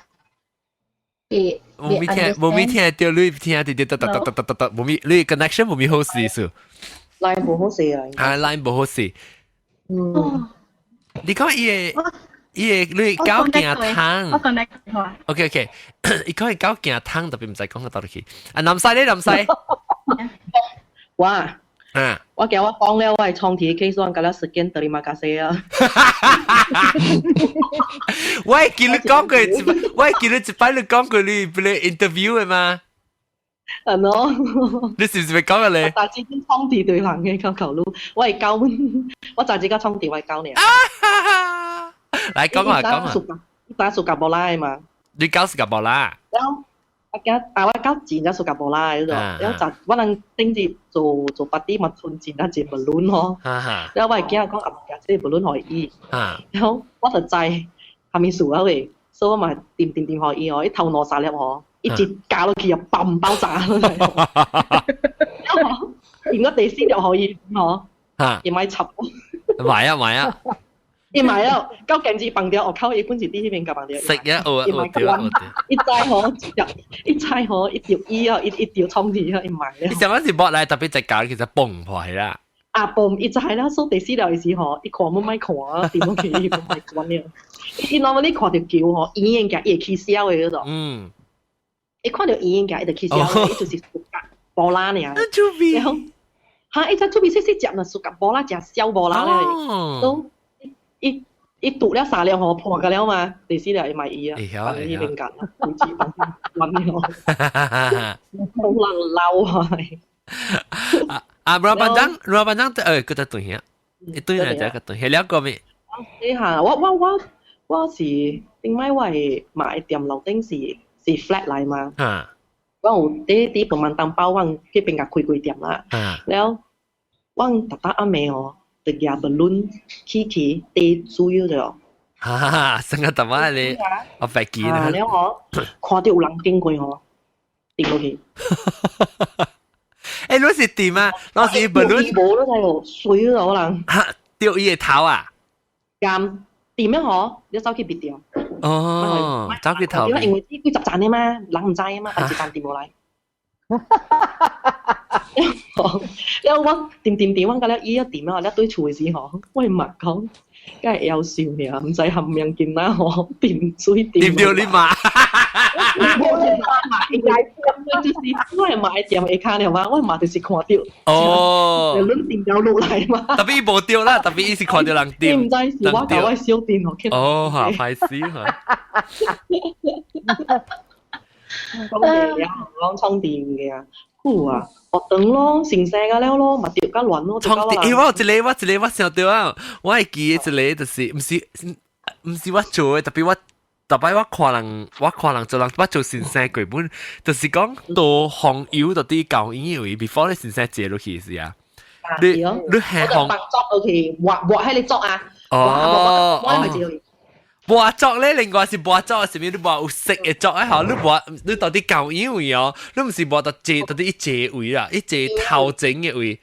無咪聽，無咪聽著你聽著著得得得得得得，無咪你 connection 無咪好勢數。 line 無好勢啊。啊，line 無好勢。嗯。你講伊个。伊个你狗驚蟲。我講你話。 OK OK，伊講伊狗驚蟲，特別毋知講到倒去。啊，南西咧，南西。我啊，我驚我講了，我係創題 case，我甲了時間 terima kasih 啊。我會記你講過一擺，我會記你一擺你講過你不咧 interview 的嘛？係咯。你是唔是咪講過咧？大致先創題對人嘅求求你，我係教，我就只個創題我係教你。來講啊講啊！打暑假無來嘛？你搞暑假無來？然後我驚啊，我搞錢才暑假無來嗰度，然後就我人頂住做做白啲嘛，存錢啊，錢無輪吼。然後我會驚講啊，這個無輪予伊。然後我就知蝦米事啊喂，所以我嘛掂掂掂予伊哦，伊頭兩三粒吼，一直加落去又嘣爆炸。然後掂個第四粒予伊吼，伊莫插我。買啊買啊！伊買了，到鏡子放掉，我靠，伊本是佇彼邊共放掉。食啊，有啊，有對啊，有對。伊知吼，伊知吼，伊著伊哦，伊伊著創去哦，伊買了。伊上擺是剝來特別在教，其實崩破啦。啊，嘣！伊知啦，所以第四粒時吼，伊看毋莫看，掂落去伊毋莫管了。伊 normally 看著球吼，圓形伊會起痟的彼種。伊看著圓形伊就起痟，伊就是 suka bola 爾。然後，哈！伊只出面細細隻呢，suka bola 食小 bola 咧，都。伊伊拄了三粒吼破個了嘛，第四粒伊賣伊啊，放伊邊間，唔知放關了，好人鬧啊！啊，羅班長，羅班長，誒，佢得對下，一對下就個對，係兩個咩？你下，我是頂擺我係買店樓頂是是 flat 來嘛，我有佇佇本萬當包，我去邊共開幾店啦，了我逐逐暗暝哦。就舉 balloon 起起滴水了。哈哈，成個大媽你，我白記啦。了我看著有人經過吼，跌落去。欸，你是點啊？我是 balloon。無咯，睇水咯可能。哈，掉伊個頭啊？咁點樣嗬？你走去別掉。哦，走去頭。因為幾十盞的嘛，人毋知啊嘛，一盞跌落來。了我掂掂掂，我甲了伊一掂啊，了對厝的時吼，我嘛講，梗係夭壽爾，毋知含命囡仔吼，掂水掂。掂著你媽。應該就是我係買掂下跤了嘛，我媽就是看著。哦。就攏掂掉落來嘛。特別伊無著啦，特別伊是看著人掂。伊毋知是我共我小弟吼。哦，哈，歹勢哈。講嘢了，攏充電嘅啊，好啊，學堂咯，成世個了咯，嘛著較亂咯。充電，欸，我有一個，我一個，我想著啊，我會記得一個，就是毋是毋是我做的，特別我逐擺我看人，我看人做人，我做先生過本，就是講倒紅油到佇舊院位，before 你先生坐落去時啊，你你係紅作落去，畫畫喺你作啊，哦，我係做。磨作咧，另外是磨作，是物你磨有色的作咧吼，你磨你到底舊院位哦，你毋是磨到坐到底一坐位啦，一坐頭前的位，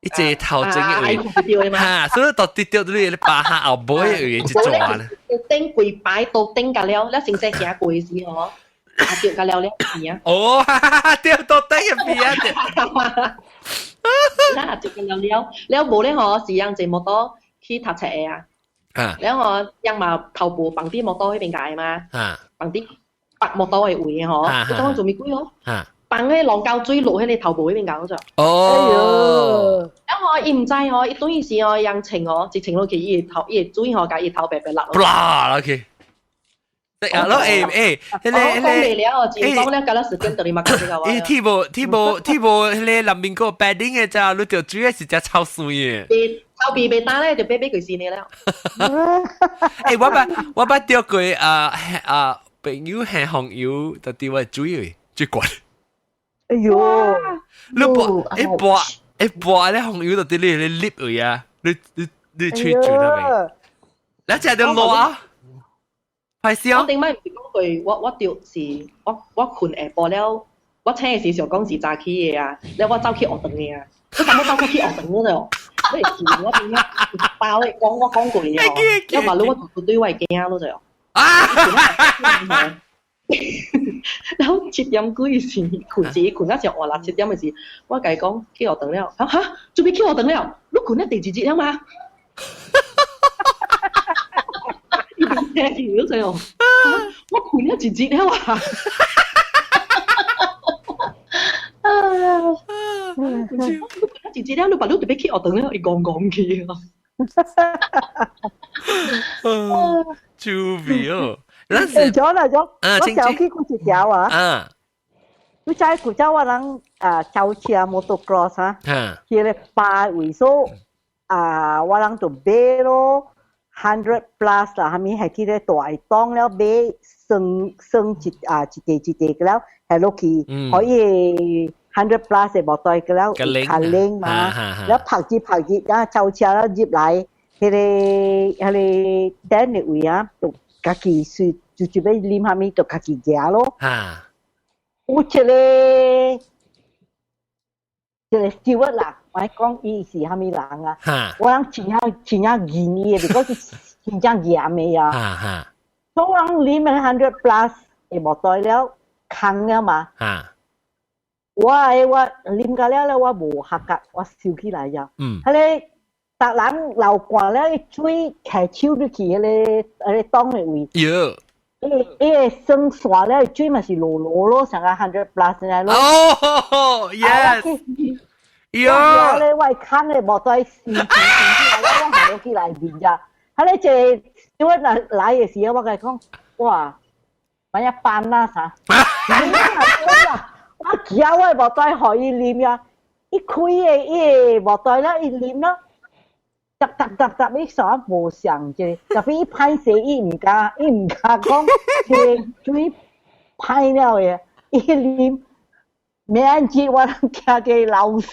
一坐頭前的位，哈，所以到底著你巴下後尾的位一轉咧。頂規擺都頂甲了，了先生行過時吼，啊著甲了了邊啊。哦，對，到頂的邊啊。咱也著甲了了，了無咧吼，是人坐摩托去讀冊的啊。然後我人嘛頭部放佇摩托彼邊界嘛，放佇白摩托的位吼，你講做咩鬼哦？放彼浪膠水落彼个頭部彼邊界嗰隻。哦。然後伊毋知吼，伊等於是哦，人穿哦，一穿落去，伊的頭，伊的水吼，共伊頭白白落。啦落去。啊，咯欸欸，彼个彼個講袂了，真講了，隔了時間就你嘛講這個話。欸，天無天無天無，彼个南面個白頂的只，你著水的是只臭酸的。臭鼻袂打咧，就買買過新的了。欸，我捌著過啊啊朋友下紅油，就佇我水的最懸。哎喲，你撥一撥一撥咧紅油就佇你咧立位啊，你吹轉啊未？你食著落啊？歹勢我頂擺毋是講過，我就是我睏下晡了，我醒的時想講是早起的啊，了我走去學堂的啊，我淡薄走去學堂了哦。你會記我頂擺包的講我講過的哦，了嘛，你我就對我會驚咯就。啊！然後7點幾時睏時睏到上晏六七點的時，我共伊講去學堂了，哈準備去學堂了，你睏了第二日了嗎？伊聽去了就，我睏了一日了啊！啊！我睏了一日了，你把你特別去學堂了，伊戇戇去啊！趣味哦！欸，咗啦咗，我想去過一條啊。你知古早我人啊，走車 motocross 啊，去咧巴位數啊，我人就買咯。100 plus 啦，蝦米係去咧大檔了買算算一啊一塊一塊了，係落去可以100 plus 的摩托個了，較靈嘛，了拍熱拍熱啊，走車了入來，彼個頂的位啊，就家己隨就就欲啉蝦米，就家己行咯。有一個 steward 啦，我講伊是蝦米人啊？我人真正真正認伊的，because 真正嚴的啊。所以我人啉100 plus 的摩托了，空了嘛。我的我啉到了了，我無合格，我收起來了。彼个逐人流汗了，伊水揢手入去彼個擋的位。喲。伊伊個酸煞了，水嘛是落落咯，像個100 plus 那咯。哦，yes。喲。咧，我空的無在洗，洗洗起來，我行落去內面咋。彼個一個，因為來來的時候，我共伊講，哇，萬一搬啦啥？我叫我無在予伊啉呀，伊開的伊個無在了，伊啉咯。逐逐逐逐，伊煞無相者，特別伊歹勢，伊毋敢講，這個水歹了的，伊啉，明日我通驚這流屎。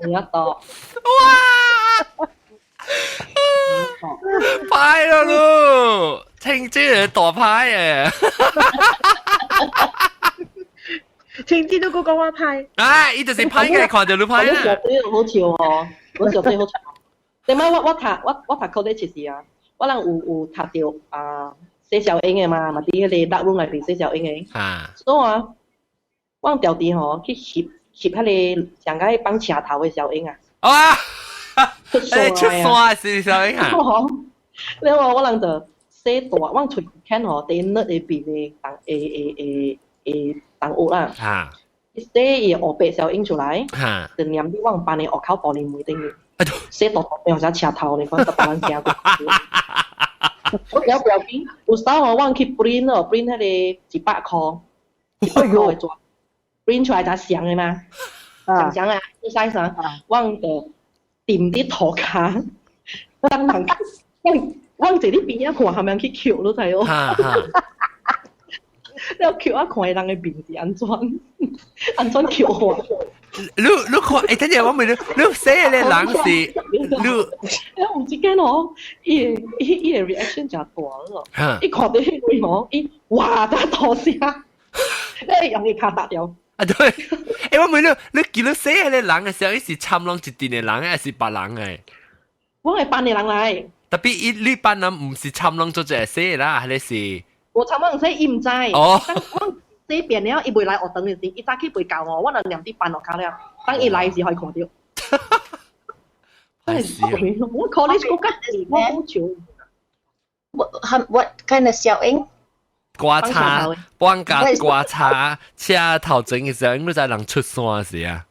有一多。哇！歹了咯，聽這個大歹的。聽見都講我歹。哎，伊就是歹嘅，看到你歹啦。我小對好笑哦，我小對好笑。點解我讀 college 時啊，我人有讀到啊洗小英的嘛，嘛佇彼個 dark room 內邊洗小英的。啊。所以啊，我調佇吼去翕翕彼個上個放車頭的小英啊。啊！出山出山是小英啊。了後我人就洗大，我揣看吼，佇那邊的同會同學啦。啊。洗伊黑白小英出來，就黏佇阮班的戶口玻璃門頂面。洗大大變成車頭，你講逐別人驚過。我了不要緊，有時候我去 print 哦，print 彼個100箍，100箍的紙，print 出來才像的嘛，像像啊，你 size 啊，我就踮佇塗跤，等人，我坐佇邊仔看，他們去抾，你知無？了抾啊，看人的面是按怎，按怎抾我？你看，欸，等陣我問你，你寫的人是你？有一間哦，伊的 reaction 誠大咯，伊看到彼位吼，伊哇，這大聲，你用伊跤踏掉。啊對，欸，我問你，你記得寫的人的時候，伊是參攏一陣的人，還是別人的？我係班的人來。特別伊你班人毋是參攏做一個寫的啦，還是？我參攏寫，伊毋知。哦。這邊了，伊未來學堂的時，伊早起袂教我，我就念佇班落跤了。等伊來時，可以看到。真係我 college 國家我好笑。 What kind of 小英？刮擦，幫架刮擦，車頭前嘅時候，應該在人出山時啊。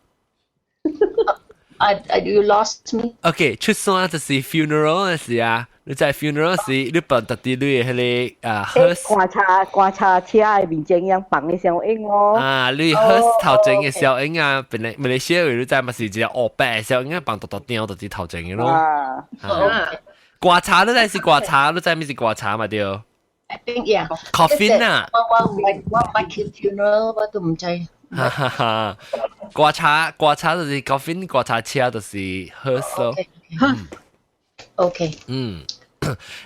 You lost me. OK，出山就是 funeral 嘅時啊，你在 funeral 時，你辦特啲你彼个啊 hearse 棺柴棺柴車的面前樣放的小影哦。啊，你 hearse 頭前的小影啊，本來馬來西亞你知嘛是一個烏白的小影，放獨獨掉就是頭前的咯。啊，棺柴你知是棺柴，你知咩是棺柴嘛對？I think yeah。 Coffin 啊。我我我捌去 funeral 我都毋知。哈哈哈，棺柴棺柴就是 coffin，棺柴車就是 hearse 咯。 OK。嗯。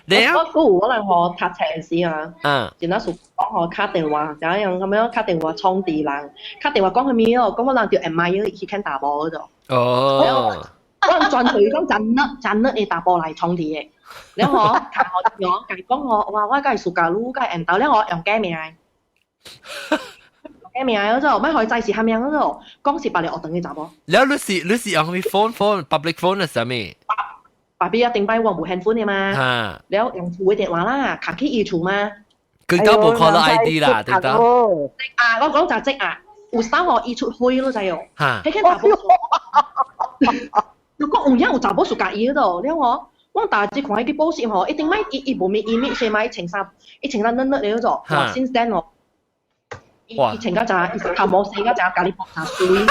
你啊？我嗰可能我讀冊時啊，然後講我敲電話，怎樣咁樣敲電話創地人，敲電話講佢咩哦？講我人就 admire 去看查某嗰度。哦。我人轉去講真叻真叻嘅查甫來創地嘅，然後我敲我我講我哇我梗係暑假擼梗係緣投咧，我用假名。假名嗰度，咩可以制是蝦名嗰度？講是別個學堂嘅查某。了你是用咩 phone phone public phone 係啥物？爸比啊，頂擺我無 handphone 的嘛，了用厝的電話啦，卡去伊厝嘛。佢都無 call ID 啦，對到。啊，我講就即啊，有三號伊出去咯，就哦。嚇。彼間查某，如果有影有查某屬佮伊嗰度，了我，我大只看伊去補習吼，一定買伊伊無咪伊咪先買穿衫，伊穿衫嫩嫩的嗰種，哇，since then 哦，伊伊穿甲真，伊頭毛洗甲真，家己薄真水，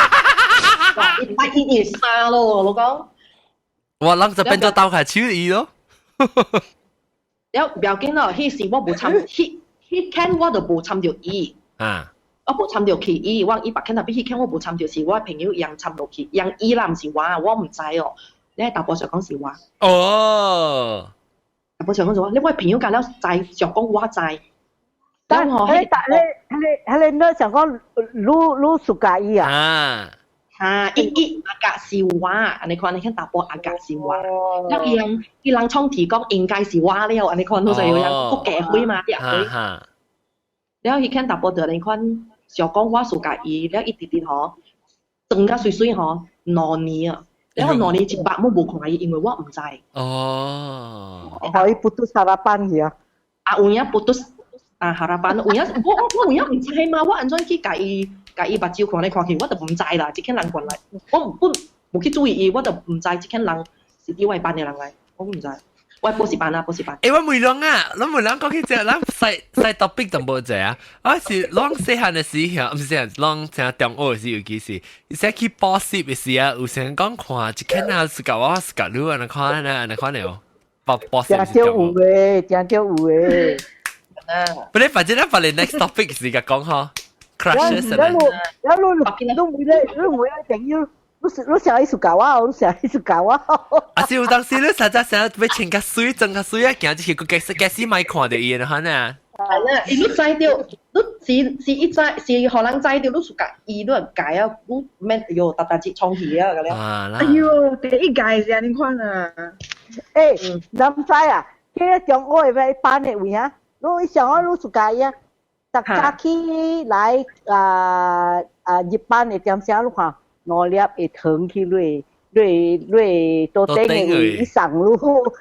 哇，伊擺伊伊衫咯，我講。哇，人就變做鬥下手伊咯。了不要緊咯，彼時我無參，彼彼間我就無參著伊。我無參著去伊，我伊別間特別彼間我無參著是我朋友讓參落去，讓伊啦，毋是我，我毋知哦。你喺大埔上講是我。哦。大埔上講是我，你我朋友間了知，上講我知。但係你你你你想講你你屬佮伊啊？啊。啊！伊伊阿格是我，按呢款你看查埔阿格是我，了伊人伊人創提講應該是我了，按呢款都是有人國家會嘛，啲阿會。了伊看查埔就按呢款想講我屬佮伊，了伊直直吼，長甲水水吼，兩年啊，了兩年一百我無看伊，因為我毋知。哦。予伊 putus harapan 去啊！啊，有影 putus 啊 harapan，有影我我我有影毋知嘛，我按怎去共伊？共伊目睭看來看去，我就毋知啦。這間人過來，我不無去注意伊，我就毋知這間人是佇我班的人來，我毋知。我補習班啊，補習班。欸，我問人啊，咱問人講起這，咱細細 topic 就無濟啊。我是攏細漢的時候，毋是細漢，攏聽中學的時，尤其是，伊說去補習的時啊，有時講看一間啊，是佮我是佮你按呢款呢，按呢款的哦。補補習真少有的，真少有的。不，你反正咱把你 next topic 是共講吼。crushes 你你你你每個你每個朋友，你你想伊屬佮我，你想伊屬佮我。啊是有當時你實在想欲穿較媠，裝較媠啊，行入去個假使假使莫看著伊的哈呢。係啦，伊你知著，你是是伊知，是予人知著，你屬佮伊，你就改啊，你免喲，逐逐日創戲啊，個了。哎喲，第一屆是按呢款啊。欸，你毋知啊？彼个中學的班的位啊，你想講你屬佮伊啊？逐早起來啊啊入班的點聲，你看兩粒會糖去你你你桌頂的位，伊送你，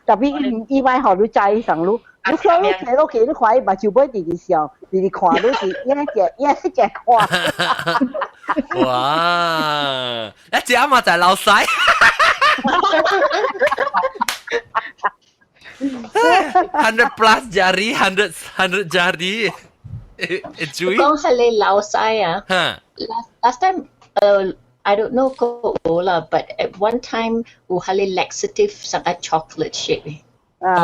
特別伊伊莫予你知伊送你。你看你坐落去，你看伊目睭尾直直笑，直直看你是影只影只看。哇！一隻嘛就係老細。100 plus jari, hundred hundred jari. 注意。講係你老細啊。Last time, I don't know 個有啦，but at one time 有係你 laxative 成個 chocolate shape。啊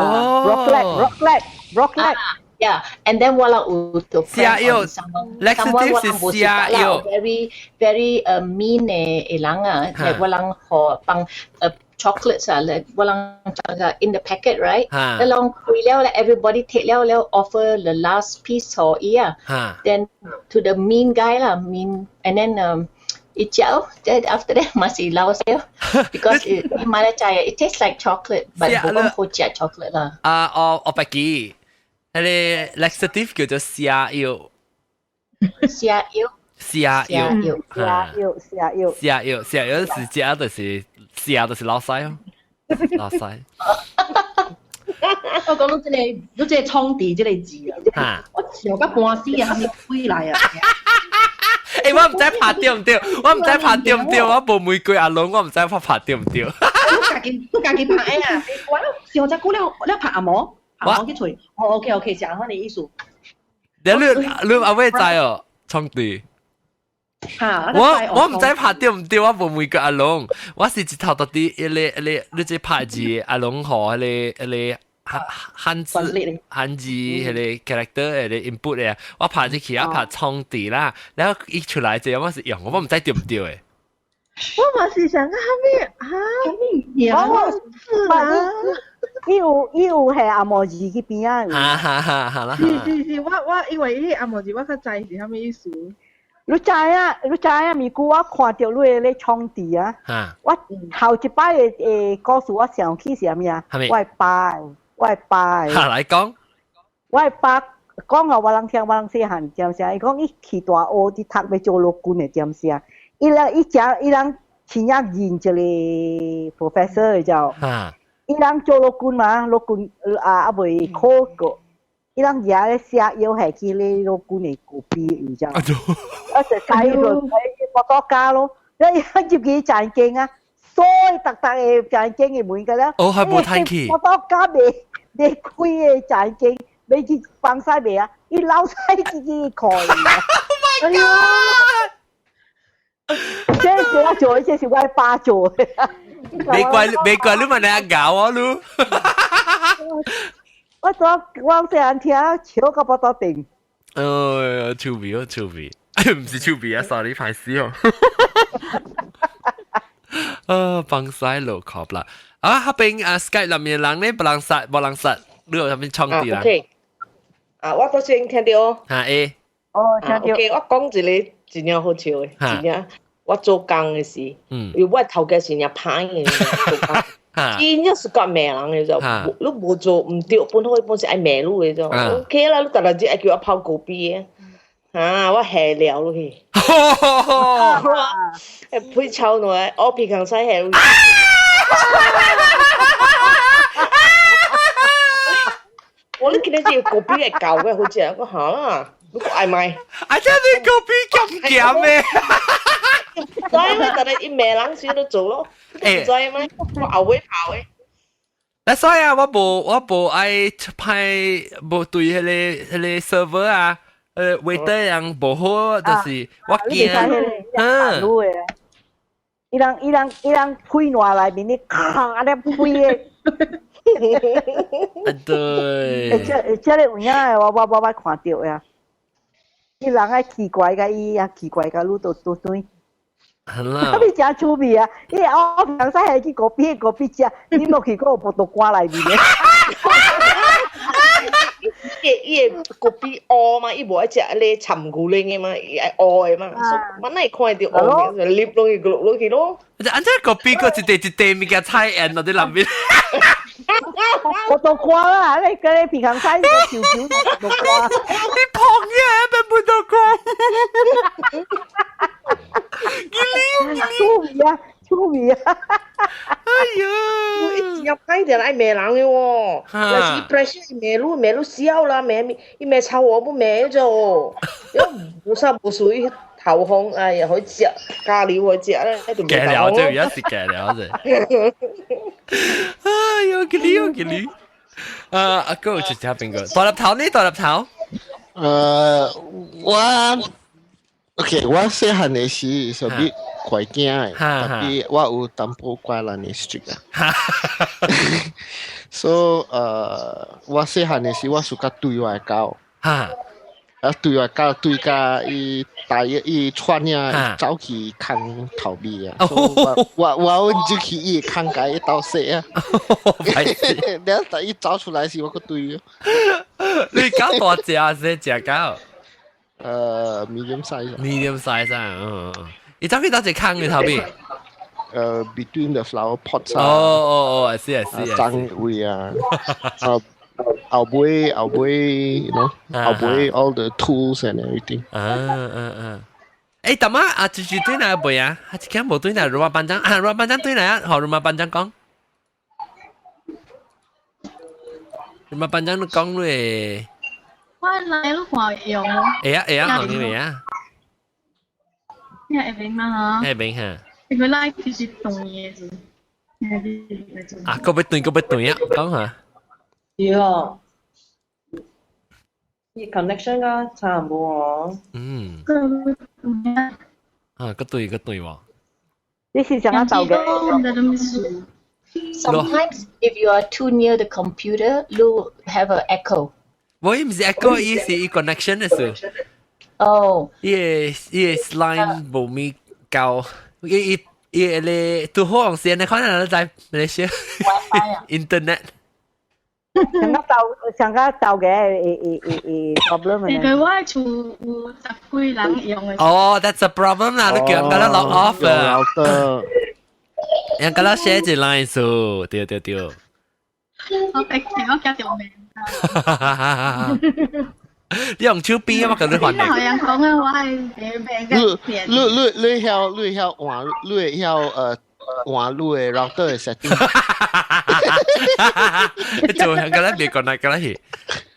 ，rocklet rocklet rocklet。 Yeah, and then 我有就瀉藥，laxative 是瀉藥。 Very very mean 的人啊，like 我人予放chocolates 啊，like 我人 in the packet right，你人開了咧，everybody take 了了 offer the last piece 予伊啊，then to the mean guy 啦，mean and then 伊食哦，then after that 嘛是老死，because it 伊嘛咧知啊，it tastes like chocolate，but 無講好食 chocolate 啦。啊，我我白記，彼个 laxative 叫做瀉藥。瀉藥。瀉藥。瀉藥。瀉藥。瀉藥，瀉藥是食就是瀉就是老細哦，老細。我講到這個，你這個創治這個字啊，我笑到半死啊，還沒鬼來啊！欸，我毋知拍對毋對，我毋知拍對毋對，我無問過阿龍，我毋知我拍對毋對。你家己你家己拍啊！我小只久了了拍阿毛，阿毛去揣。哦，OK OK，是按呢意思。你阿尾知哦，創地。嚇！我毋知拍對毋對，我無問過阿龍，我是一頭到底一個一個，你這拍字阿龍和彼個彼個漢字彼個 character 彼個 input 的，我拍入去啊拍創地啦，然後伊出來這我是用，我毋知對毋對的。我嘛是想講啥物哈？我是啊，伊有係紅毛字去邊啊？哈哈哈，哈啦。是是是，我因為伊紅毛字我較知是啥物意思。你知影？你知影？咪久我看著你咧創字啊！我頭一擺的故事我想起是啥物啊？我的爸，我的爸。哈來講。我的爸講予我人聽，我人細漢點聲，伊講伊去大學佇讀欲做陸軍的點聲。伊人伊食伊人親眼認一個 professor 的就，伊人做陸軍嘛，陸軍啊猶未考過。伊人舉咧寫藥下去咧陸軍的コピ你知？我就睇個睇博多家咯，你入去展間啊，所有逐逐個展間的門個了。哦，還無趁去。博多家未未開的展間，未去放屎未啊？伊老屎自己看。 Oh my god！這是我做，這是我爸做的。沒怪你問你阿搞我嚕。我昨我細漢聽笑到腹肚定。哎呀，趣味哦，趣味，毋是趣味啊，sorry，歹勢哦。啊，放屎落殼啦！啊，彼邊啊，Skype 內面人咧，無人殺，無人殺，你有啥物創意啦？OK，啊，我頭先聽著。哈會。哦，聽著。 OK，我講一個真正好笑的，真正我做工的時，因為我頭家是誠歹的做工。真正是夠罵人的就，你無做毋對，本好本是愛罵你的就，OK 啦，你逐日愛叫我泡咖啡的，啊，我下料落去，配臭落來，我鼻孔使下落去。我你今日這個咖啡會夠嘅，好食，我好啦，你閣愛買？啊，這你咖啡鹹鹹的？知咩？但係伊罵人時都做咯，唔知咩？我後尾跑的。那所以啊，我無愛派無對彼個 server 啊，waiter 人無好，就是我驚。嗯。伊人開爛內面，你咔按呢開的。對。這個有影的，我捌看著呀。伊人愛奇怪甲伊啊，奇怪甲愈多多對。啦。你誠趣味啊！伊我人使下去咖啡咖啡食，你無去過葡萄乾內面的。伊會咖啡烏嘛，伊無愛食彼個摻牛奶的嘛，伊愛烏的嘛，所以我哪會看著烏的，就入落去落落去咯。按怎咖啡閣一塊一塊物件菜鹽落佇內面。葡萄乾啦，你嗰個皮康菜個球球葡萄乾。你碰嘢變葡萄乾。趣味啊，趣味啊！哎呀，伊真正歹定愛罵人的喎，若是伊 pressure 伊罵你罵你痟啦，罵伊罵臭我不罵咗，因無啥無事伊頭風，哎呀，好食加料好食咧，就加料這也是加料啫。哎呦，給你給你，啊，阿哥就聽邊個？大粒頭呢？大粒頭？我 OK，我細漢的時是比怪囝的，特別我有淡薄怪人的 streak 啊。所以我細漢的時我 suka 對我的狗。啊，對我狗對甲伊大約伊喘啊，走去空頭尾啊。我入去伊空共伊鬥洗啊。了等伊走出來時，我閣對。你狗大隻還是細隻狗？ Medium size。 Medium size 啊，嗯嗯。伊走去佗一個空的頭尾？ Between the flower pots 啊。哦哦哦，是啊是啊。髒位啊。後尾，you know，後尾 all the tools and everything。啊啊啊！誒，大媽啊，住住對來未啊？啊，這間無對來，羅馬班長啊，羅馬班長對來啊，好，羅馬班長講。羅馬班長你講咧。我來你看用哦。會啊會啊，講你未啊？你會明嗎？會明哈。因為來就是動的是，啊，個要斷，個要斷啊，講下。是哦。伊 connection 啊，差唔多哦。嗯。啊，個對個對喎。你是想要走嘅？ Sometimes if you are too near the computer, you have an echo. 我伊毋是 echo，伊是伊 connection 的事。哦。伊個伊個 line 無咪夠，伊伊伊個拄好用線，你可能在馬來西亞 internet。上個走上個走嘅會會會會 problem 因為我厝有十幾人用嘅。哦，that's a problem 啦，你叫人家 log off 啊。人家寫一 line 數，對對對。我逼我驚條命。你用手邊啊嘛，咁你還你人講嘅話係病病你你你你曉你曉換你會曉換你的 router 的 setting。做人家咧別講那個啦去，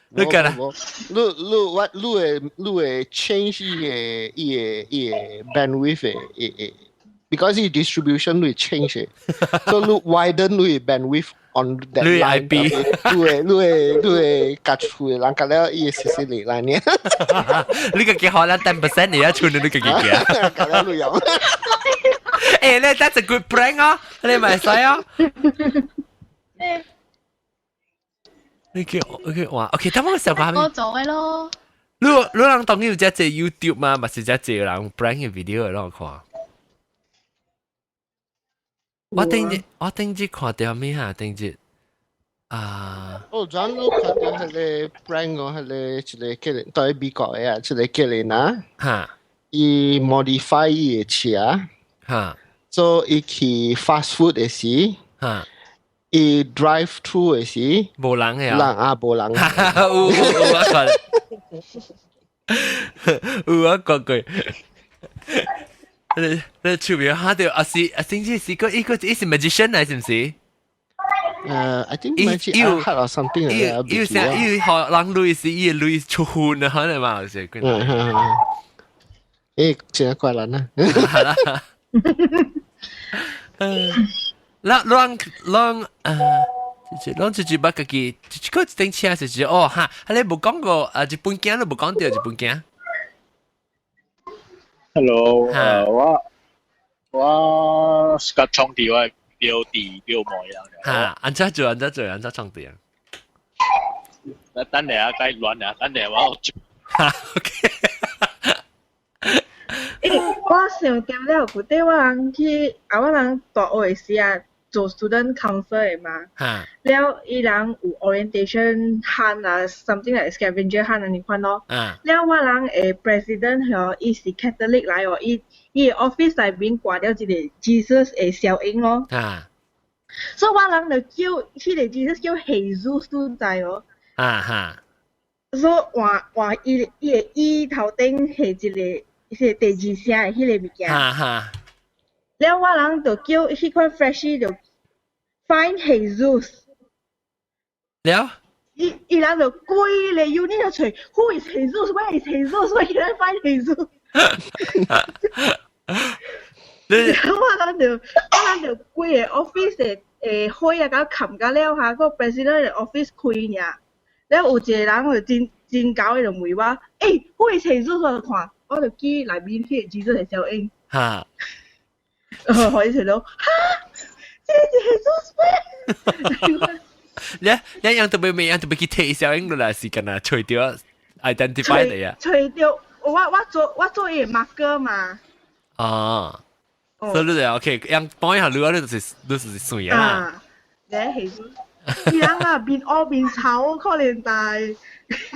你講啦。你你我你會你會 change 伊個伊個伊個 bandwidth 的會 because 伊 distribution 會 change 所以你 widen 你 bandwidth on that 你 IP，你會你會你會隔厝的人隔了伊會實實嚟來呢。你個幾好啦，10% 你一串你個幾幾啊？隔了你有。誒，你 that's a good prank 啊，你咪使啊。你叫 OK 哇，OK，等我小個我做嘅咯。你你人當然有只隻 YouTube 嘛，嘛是只隻人 prank 嘅 video 來看。我頂日我頂日看到咩哈？頂日啊！哦，昨你看到彼個 prank 哦，彼個一個叫人對美國的啊，一個叫人啊，伊 modify 伊的車，所以伊去 fast food 的時，伊 drive through 的時，無人的人啊，無人。有有我看，有我看過。你你出面嚇到啊是啊，甚至是個一個伊是 magician 嚟，是毋是？I think magic art or something 伊伊啥伊學人類是伊類出血啊，可能嘛是。誒，真係怪人啊！係啦。嗯，咱咱咱啊，攏就是捌家己，一個一頂車就是哦哈，你無講過啊，日本囝都無講到日本囝。 Hello，我我是個創地我表弟表妹啊。哈，按怎做？按怎做？按怎創地啊？等下啊，該亂啊，等下我。哈，OK。欸，我想到了，舊底我人去啊，我人大學的時啊，做 student council 的嘛。了，伊人有 orientation hunt 啊，something like scavenger hunt 按呢款咯。了，我人的 president 吼，伊是 Catholic 來哦，伊伊的 office 內面掛了一個 Jesus 的小影咯。所以我人就叫彼個 Jesus 叫 Jesus 都知哦。啊哈。所以換換伊伊的椅頭頂下一個是第二聲的彼個物件。了我人就叫彼款 freshie 就 find Jesus。了。伊伊人就規個 unit 就揣 Who is Jesus? Where is Jesus? Where can I find Jesus? 了我人就我人就規個 office 的會啊，共冚甲了哈，個 president 的 office 開爾。了有一個人就真真𠢕的就問我，欸，Who is Jesus？我就看，我就記內面彼個 Jesus 的小影。予伊揣到，哈，這個是 Jesus 咩？你你樣特別咩樣特別去提小影落來是干那揣著 identify 你啊？揣著，我我做我做伊的 marker 嘛。哦，所以你就 OK，樣幫一下你啊，你就是你就是算啊。啊，你係伊人啊面烏面臭，可憐大，規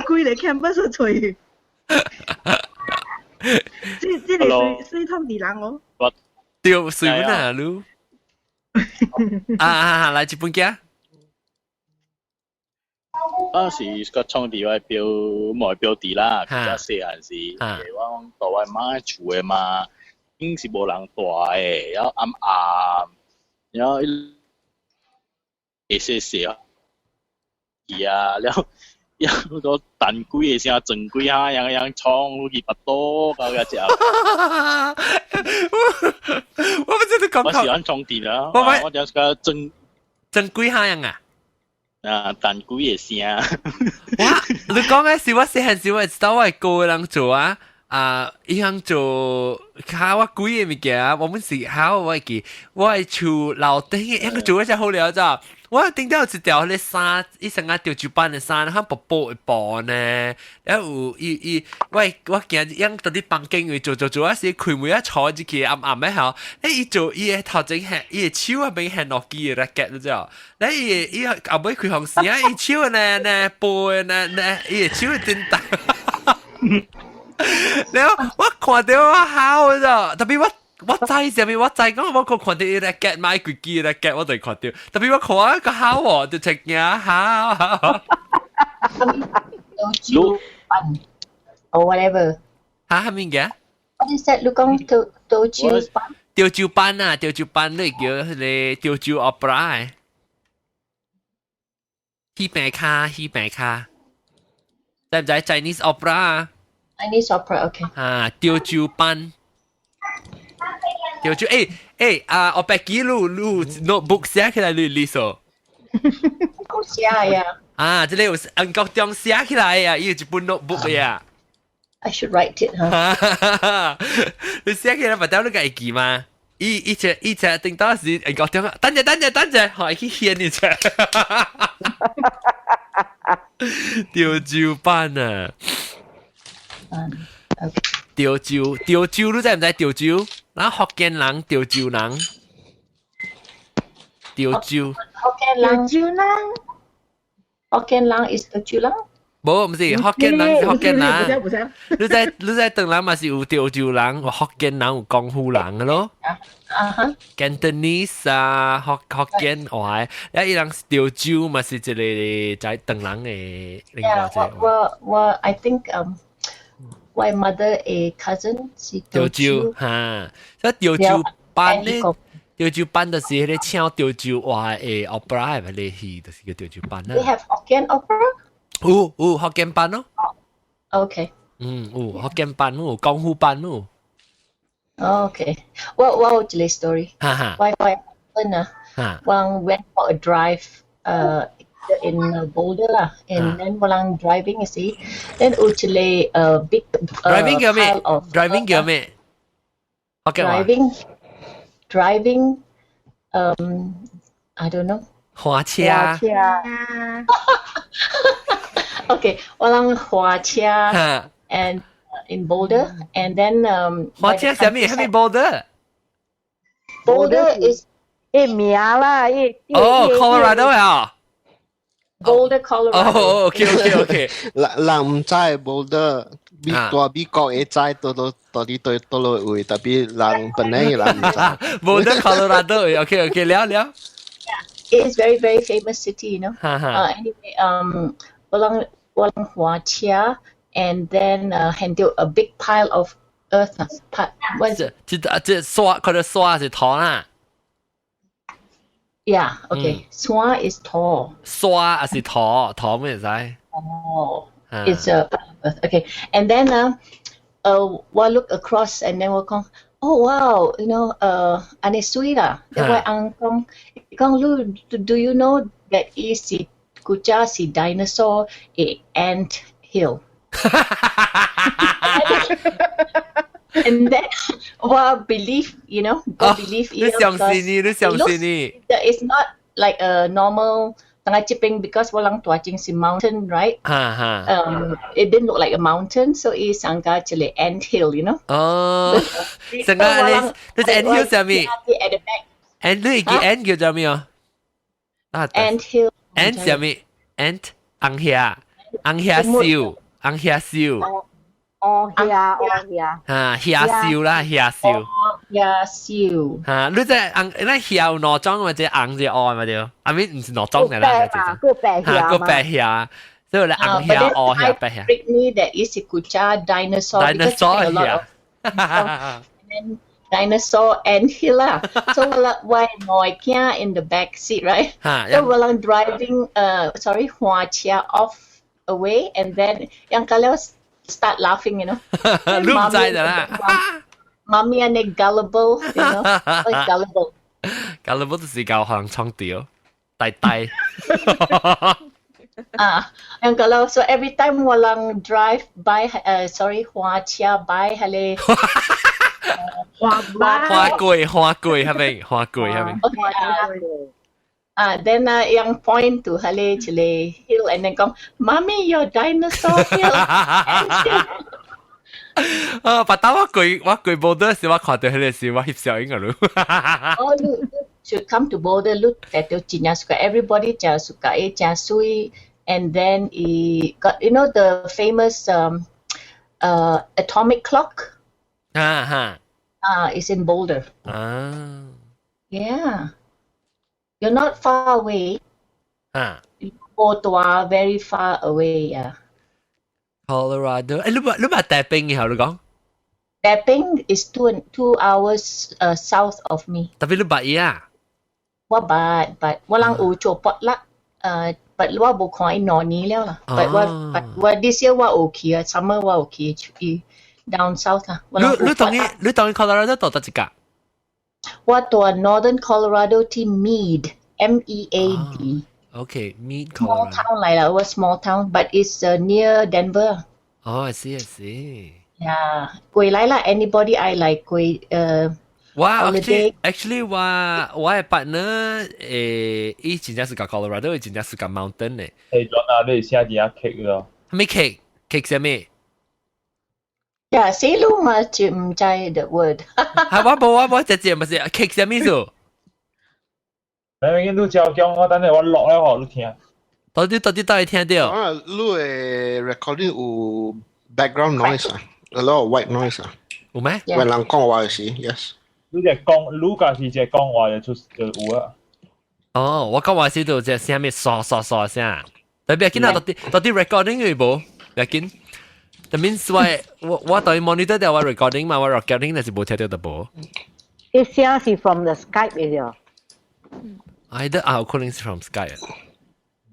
個 campus 揣。這這個水水通佇人哦。對，水本啊，你。啊啊啊！來一本鏡。當時個創地我表妹表弟啦，較細漢時，我講到我媽厝的嘛，應是無人住的，然後暗暗，然後會細細去啊，了有個彈幾個聲，撞幾下，樣樣衝去腹肚，到遐食。我不知道講。我喜歡衝電啊！我我就是個撞撞幾下樣啊？啊，彈幾個聲。哇！你講嘅是我細漢時，我知道我係個人做啊。啊！伊行做較我幾个物件，我們是好我會記，我係厝樓頂嘅，一個做一隻好了咋。我頂到有一條彼个衫，伊成個潮州班的衫，較薄薄的布呢。了有伊伊，我我驚伊到佇房間位做做做，啊時開門啊坐入去暗暗的吼，欸伊做伊的頭前係伊的手啊邊牽落機的 racket 你知無？咧伊伊後尾開風扇啊，伊手呢呢布的呢呢，伊的手會震動。了我看到我好咋，特別我我知啥物，我知講我看到伊 racket 買幾支 racket 我就看到，特別我看個好哦，就食驚好。潮州班 or whatever。嚇，啥物嘅？What is that？你講潮潮州班？潮州班啊，潮州班你叫彼个潮州 opera 的。戲病卡，戲病卡，知唔知 Chinese opera 啊？ Chinese opera, okay. 啊，潮州班，潮州，欸欸啊，我白記錄錄 notebook 寫起來你你數。我寫呀。啊，這個有按國中寫起來啊，伊有一本 notebook 呀。 I should write it, huh? 你寫起來，不掉你會記嗎？伊伊只伊只頂到時按國中，等陣等陣等陣，會去顯一下。潮州班啊！潮州，潮州，你知毋知潮州？咱福建人，潮州人，潮州。福建人，潮州人，福建人 is 潮州人。無，毋是福建人，是福建人。你知你知，唐人嘛是有潮州人，有福建人，有廣府人个咯。啊哈。 Cantonese 啊，福福建話，啊伊人潮州嘛是一个在唐人的另外一個。我我 I think 我 mother 的 cousin 是潮州，哈，所以潮州班咧，潮州班就是彼个唱潮州話的 opera 的彼个戲，就是叫潮州班啦。 They have Hokkien opera？有有福建班咯。 OK。嗯，有福建班，有廣府班有。 OK，我我有一個 story。哈哈。我我 husband 啊，我 went for a drive in Boulder 啦，and then 我人 driving 時，then 有一個big driving 叫咩？driving 叫咩？driving driving I don't know。駛車。駛車。 OK，我人駛車 and in Boulder and then 駛車啥物？啥物 Boulder？ Boulder is 伊名啦，伊哦，Colorado 啊。 Boulder, Colorado。哦，OK。人人毋知 Boulder，美大美國會知到到到底對佗落位，特別人本來人毋知。 Boulder, Colorado，OK，了了。 It is very very famous city. Anyway, 我人我人駛車，and then 看到 a big pile of earth. What 這這這沙，佢哋沙是土啦。 Yeah, okay. 沙 is 土。沙還是土？土咩意思？哦，it's a earth. Okay, and then 我 look across and then 我講，oh wow, 按呢媠啦。我翁講，講你 do you know that 伊是古早是 dinosaur 的 ant hill? And then 我 believe, 我 believe 你相信你，你相信你。 It's not like a normal 當這邊 because 我人住前是 mountain, right? 哈哈。 It didn't look like a mountain, so 伊上個一個 ant hill. 哦，上個你你 ant hill 啥物？At the back. ant 你記 ant 叫做咩啊？ant hill. ant 啥物？ant 紅蟻，紅蟻獸，紅蟻獸。哦，蟻，哦蟻。啊，蟻獸啦，蟻獸。蟻獸。嚇，你這紅，那蟻有兩種嘛？這紅這烏嘛對？啊，咪毋是兩種嘅啦，個白蟻。個白蟻，所以咧紅蟻、烏蟻、白蟻。 Trick me that is 古早 dinosaur. Dinosaur 蟻。 Dinosaur ant hill 啦。So 我我我囝 in the back seat, right? So 我人 driving, sorry，駛車 off away and then 樣個了 start laughing. 你毋知的啦。媽咪按呢 gullible, like gullible。 gullible 就是教人創掉，大大。啊，樣個了，so every time 我人 drive by，sorry，駛車 by 彼个花花過花過係咪？花過係咪？啊，then 啊，樣 point to 彼个一个 hill and then 講，媽咪 your dinosaur hill。啊！白打我過 Boulder 時，我看著彼个時，我翕相影個咯。哦，你 should come to Boulder，你得著真正 suka，everybody 真 suka，伊真媠，and then 伊 got the famous atomic clock。啊哈。啊，is in Boulder。啊。 Yeah. You're not far away. 啊。無大 very far away, yeah. Colorado，誒，你捌大冰嘅，你講？ Tapping is 2 hours south of me. 特別你捌伊啊？我捌，but 我人有做 potluck，but 我無看伊2年了啦。But 我 this year 我有去啊，summer 我有去去 down south 啦。你當 Colorado 到佗一格？我住 Northern Colorado 佇 Mead, M E A D. Okay, Mead. Small town 來啦，我 small town, but it's near Denver. 哦，I see, I see. Yeah，過來啦，anybody 愛來過我 actually 我的 partner 伊真正 suka Colorado，伊真正 suka mountain 的。誒，轉啊，你寫佇遐 cake 咯？咩 cake？cake 啥物？ Yeah，死路嘛就毋知 the word。係我無我無直接毋是 cake 啥物數？明明你照講，我等下我錄咧，予你聽。到底聽著？啊，你的 recording 有 background noise 啊，a lot of white noise 啊。有咩？為人講話時，yes。你只講，你家是只講話就出就有啊。哦，我講話時就隻聲咩沙沙沙聲。特別緊啊，到底 recording 有無？別緊。That means 我對 monitor 掉我 recording 嘛，我 recording 那是無聽著的無。啲聲是 from the Skype 的喲。 Either 啊，可能是 from Skype。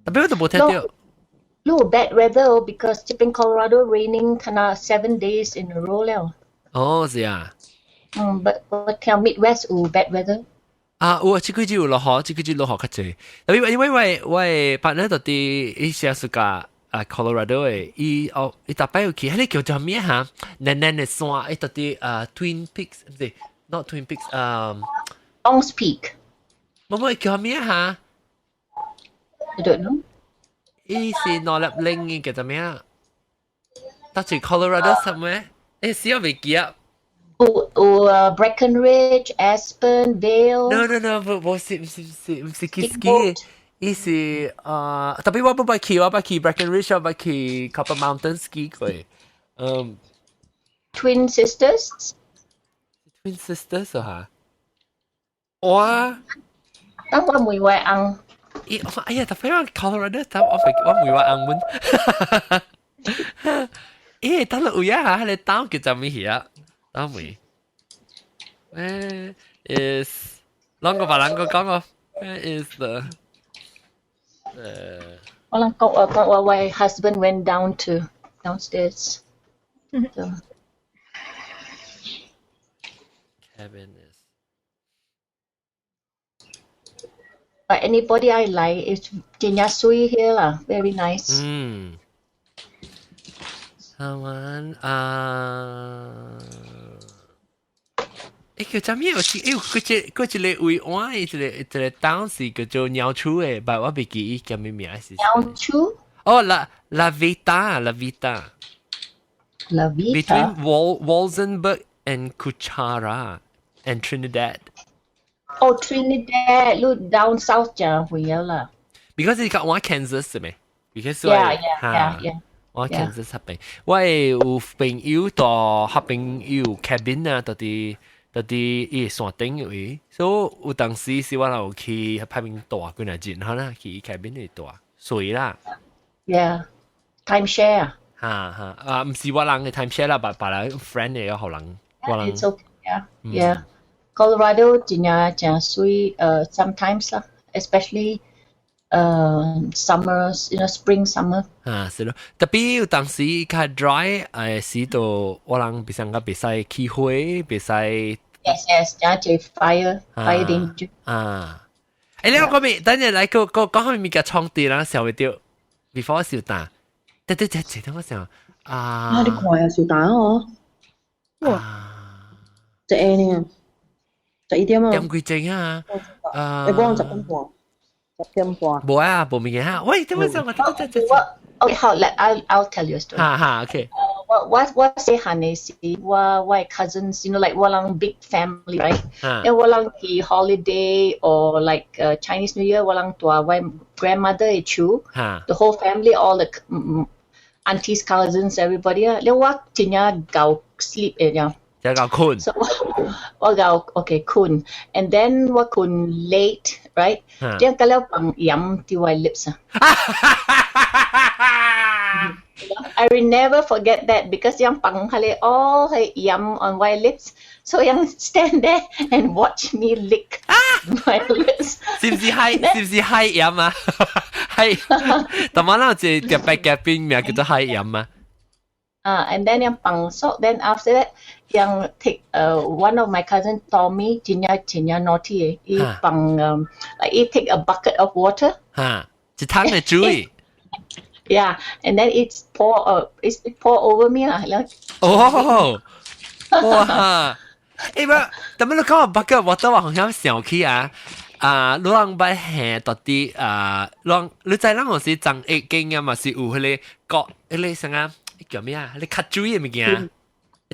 特別我都無聽著。 No bad weather because 這邊 Colorado raining 可能 7 days in a row 了。哦，是啊。嗯，but 我聽 Midwest 有 bad weather。啊，有啊，這幾日有落雨，這幾日落雨較濟。特別因為我 partner 到佇伊寫 suka 啊 Colorado 的，伊哦伊逐擺有去，彼个叫做咩哈？軟軟的山，伊到佇啊 Twin Peaks，毋是，not Twin Peaks，啊 Longs Peak。無無叫咩哈？I don't know。伊是兩粒零嘅叫做咩啊？搭住 Colorado 什麼？死我未記啊！有 Breckenridge, Aspen, Vail。 No no no，無是毋是去 ski 的，伊是啊，特別我不捌去，我捌去 Breckenridge，我捌去 Copper Mountain ski 過。嗯。 Twin Sisters。 Twin Sisters 啊？哇！等我問我翁。咦，哎呀，特別我 Colorado，我問我翁問。咦，等落有啊，彼个島叫做咩去啊？島名？Where is 啷個把啷個講個？Where is the 我諗講我講我我 husband went down to downstairs. So. Cabin is. But anybody I like is 真正媠 here 啦，very nice. 嗯。台灣啊，叫做咩？有閣一個位換一個島是叫做鳥鼠的，但我袂記伊叫咩名是。鳥鼠？哦，La Veta La Veta。 La Veta。 Between Walsenburg and Cuchara and Trinidad。哦，Trinidad，你 down south 就會有啦。 Because 你講我 Kansas 是咩？Because Yeah. 我 Kansas 彼邊，我有朋友到彼邊有 cabin 啊，佇伊山頂位，所以有當時是我有去彼邊住幾若日，好啦，去 cabin 裡住，水啦。 Yeah, time share。哈哈，啊，毋是我人的 time share 啦，別人 friend 的予人，我人。 It's okay, yeah, yeah. Colorado 真正真媠，sometimes 啦，especially Summer, spring, summer. 啊，是咯，特別有當時較 dry 時到我人別上個袂使起火，袂使。 Yes, 加這 fire danger. 啊，欸，你講咩？等陣來個個講下物件創地啦，想袂著，before 燒彈，對對對，這等我想啊。啊，你看啊，燒彈哦。哇！這個呢？11點啊。點幾鐘啊？啊。你講10點半。10點半。無啊，無物件哈。喂，點解想我？對對對。 Okay, 好，let I'll tell you a story. 哈哈，OK。我細漢的時，我 cousins, like 我人 big family, right? 啊。我人去 holiday or like Chinese New Year, 我人蹛我 grandmother 的厝，the whole family, all the aunties, cousins, everybody 啊，了我真正𠢕 sleep 的了。就𠢕睏。 So 我𠢕 okay 睏，and then 我睏 late, right? 了個了放鹽佇我 lips 啊。I will never forget that because 樣放彼個 all 彼鹽 on my lips, so 樣 stand there and watch me lick my lips. 是唔是海？是唔是海鹽啊？海，但係我有一個特別嘅邊名叫做海鹽啊。 And then 樣放 salt, then after that 樣 take one of my cousin Tommy 真正真正 naughty 的，伊放 like 伊 take a bucket of water. 哈，一桶的水。 Yeah, and then it's pour over me 啦。哦，哇！欸不，但係你講 bucket water 我好像想起啊。啊，你人捌下到底啊，人你知咱有時長一經驗嘛是有彼個角，彼個啥啊？叫咩啊？你吸水的物件，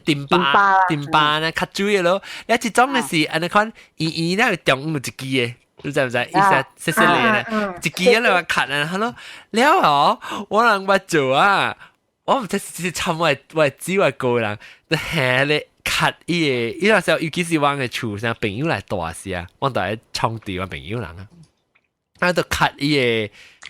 電巴電巴呢吸水的咯。你一種的是按呢款圓圓咧，中央有一支的。你知唔知？伊細細細粒咧，一支咧話吸啊，好咯。了後我人捌做啊，我毋知是參我姊我個人，就下咧吸伊個，伊那時候尤其是阮的厝，啥朋友來蹛時啊，我就愛創佇我朋友人啊，啊就吸伊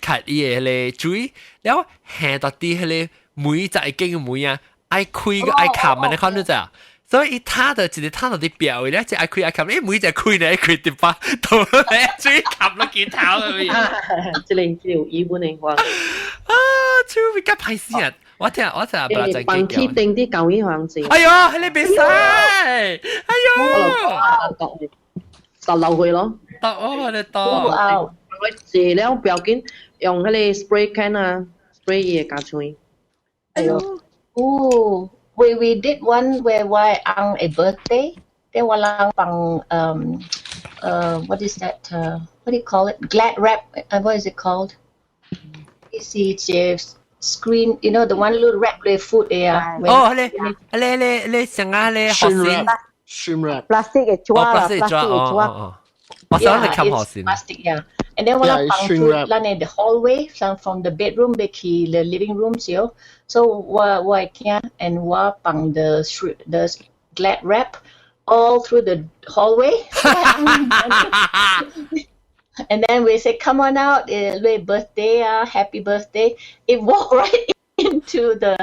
個吸伊個彼個水，了下到底彼個門就會經門啊，愛開個愛冚啊，你看你知啊？所以伊攤到一個攤到佇壁位咧，一愛開愛冚，伊門就開咧，開一把，到咧水冚落鏡頭嗰邊。這個有疑問的話。啊，超比較歹死啊！我聽我聽不啦，放起定啲舊衣房子。哎呦，彼個袂使，哎呦，就漏去咯。得哦，你得。我謝了，不要緊，用彼個 spray can 啊，spray 伊會加吹。哎呦，哦。We did one where 我翁的 birthday, then 我人放 what is that, what do you call it? Glad wrap, what is it called? It's a screen, the one little wrap with food 啊。哦，你你你你上啊你學先。 Shrink wrap。 Plastic 嘅紙啦，plastic 嘅紙。我想你冚學先。 Plastic, yeah. And then 我人放 food 咱的 the hallway, from the bedroom 欲去 the living room 時，so 我的囝 and 我放 the glad wrap all through the hallway. And then we say, "Come on out, 你 birthday 啊，happy birthday." It walk right into the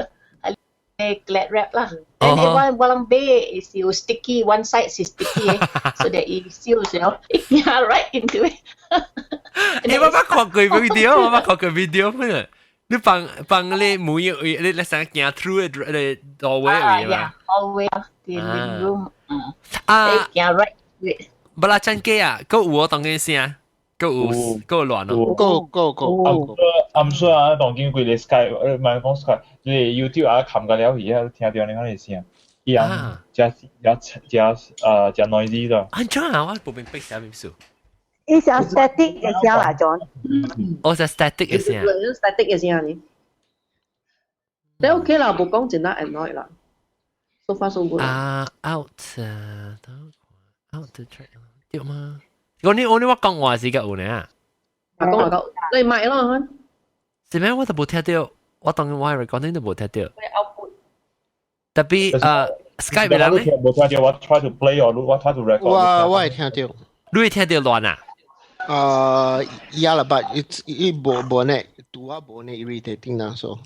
glad wrap 啦。Then 我人買是有 sticky, one side 是 sticky, so that it seals, yeah, right into it. 你我捌看過 video，我捌看過 video 咩？你放放你每一你你想行 through 的你 hallway 嘛？Hallway, the living room. 啊，行 right with. 不啦，真機啊，閣有我當今聲，閣有閣有亂咯。閣閣閣。暗說啊，當今規個 Skype，唔係講 Skype，就是 YouTube 啊，冚個了去啊，聽到你講的聲，伊人加加加加 noisy 的。安怎啊？我無明白啥意思。伊是 static 的聲啦，John。哦，是 static 的聲。 static 的聲呢？你 OK 啦，無講真係 annoy 啦。So far so good。啊，out 啊，out the track 對嗎？我你我你我講話是個有呢？講話講，你咪咯。是咩？我都無聽到，我當我 recording 都無聽到。特別Skype 人咧，無聽到，我 try to play 或我 try to record。我會聽到。你會聽到亂啊？ Yeah 啦，but it's 伊無無呢，拄啊無呢 irritating 啦，so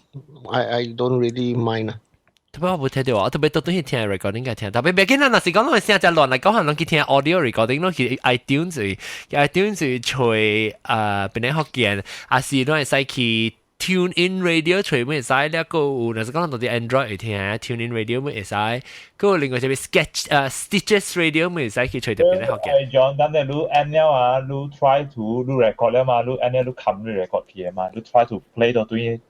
I don't really mind 啦。特別我無聽到啊，特別都去聽 recording 嘅聽，特別別緊啦，若是講攏聲真亂來講，可能去聽 audio recording 攏去 iTunes 去 iTunes 去揣邊個福建，還是攏會使去 Tune In Radio 揣會使，了個有，若是講到啲 Android 會聽 Tune In Radio 會使，個另外一個 Sketch Stitches Radio 會使去揣到邊個福建。 John，等陣你按了啊，你 try to 你 record 了嘛，你按了你冚你 record 去的嘛，你 try to play 到對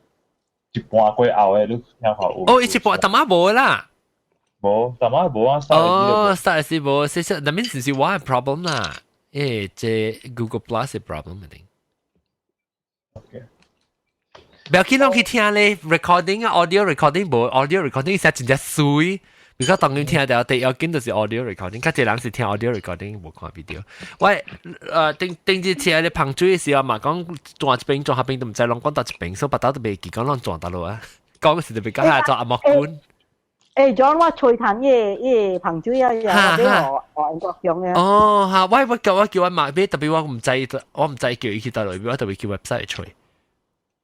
一半過後的，你聽下有。哦，一半淡仔無啦。無，淡仔無啊。哦，start 是無，其實那邊是我的 problem 啦，這 Google Plus 的 problem 一定。 OK。不要緊，攏去聽咧 recording 啊，audio recording 無 audio recording 寫真正水。比較當然聽到第要緊就是 audio recording，較濟人是聽 audio recording 無看 video。喂，頂頂日聽咧捧水的時候嘛，講轉一邊轉下邊都毋知，攏講佗一邊，所以腹肚都袂記講攏轉佗落啊。講時就比較下做阿木棍。 John，我吹彈伊個捧水啊，又俾我我國強嘅。哦，嚇！我叫我媽買，特別我毋知，我毋知叫伊去佗落，我特別去 website 吹。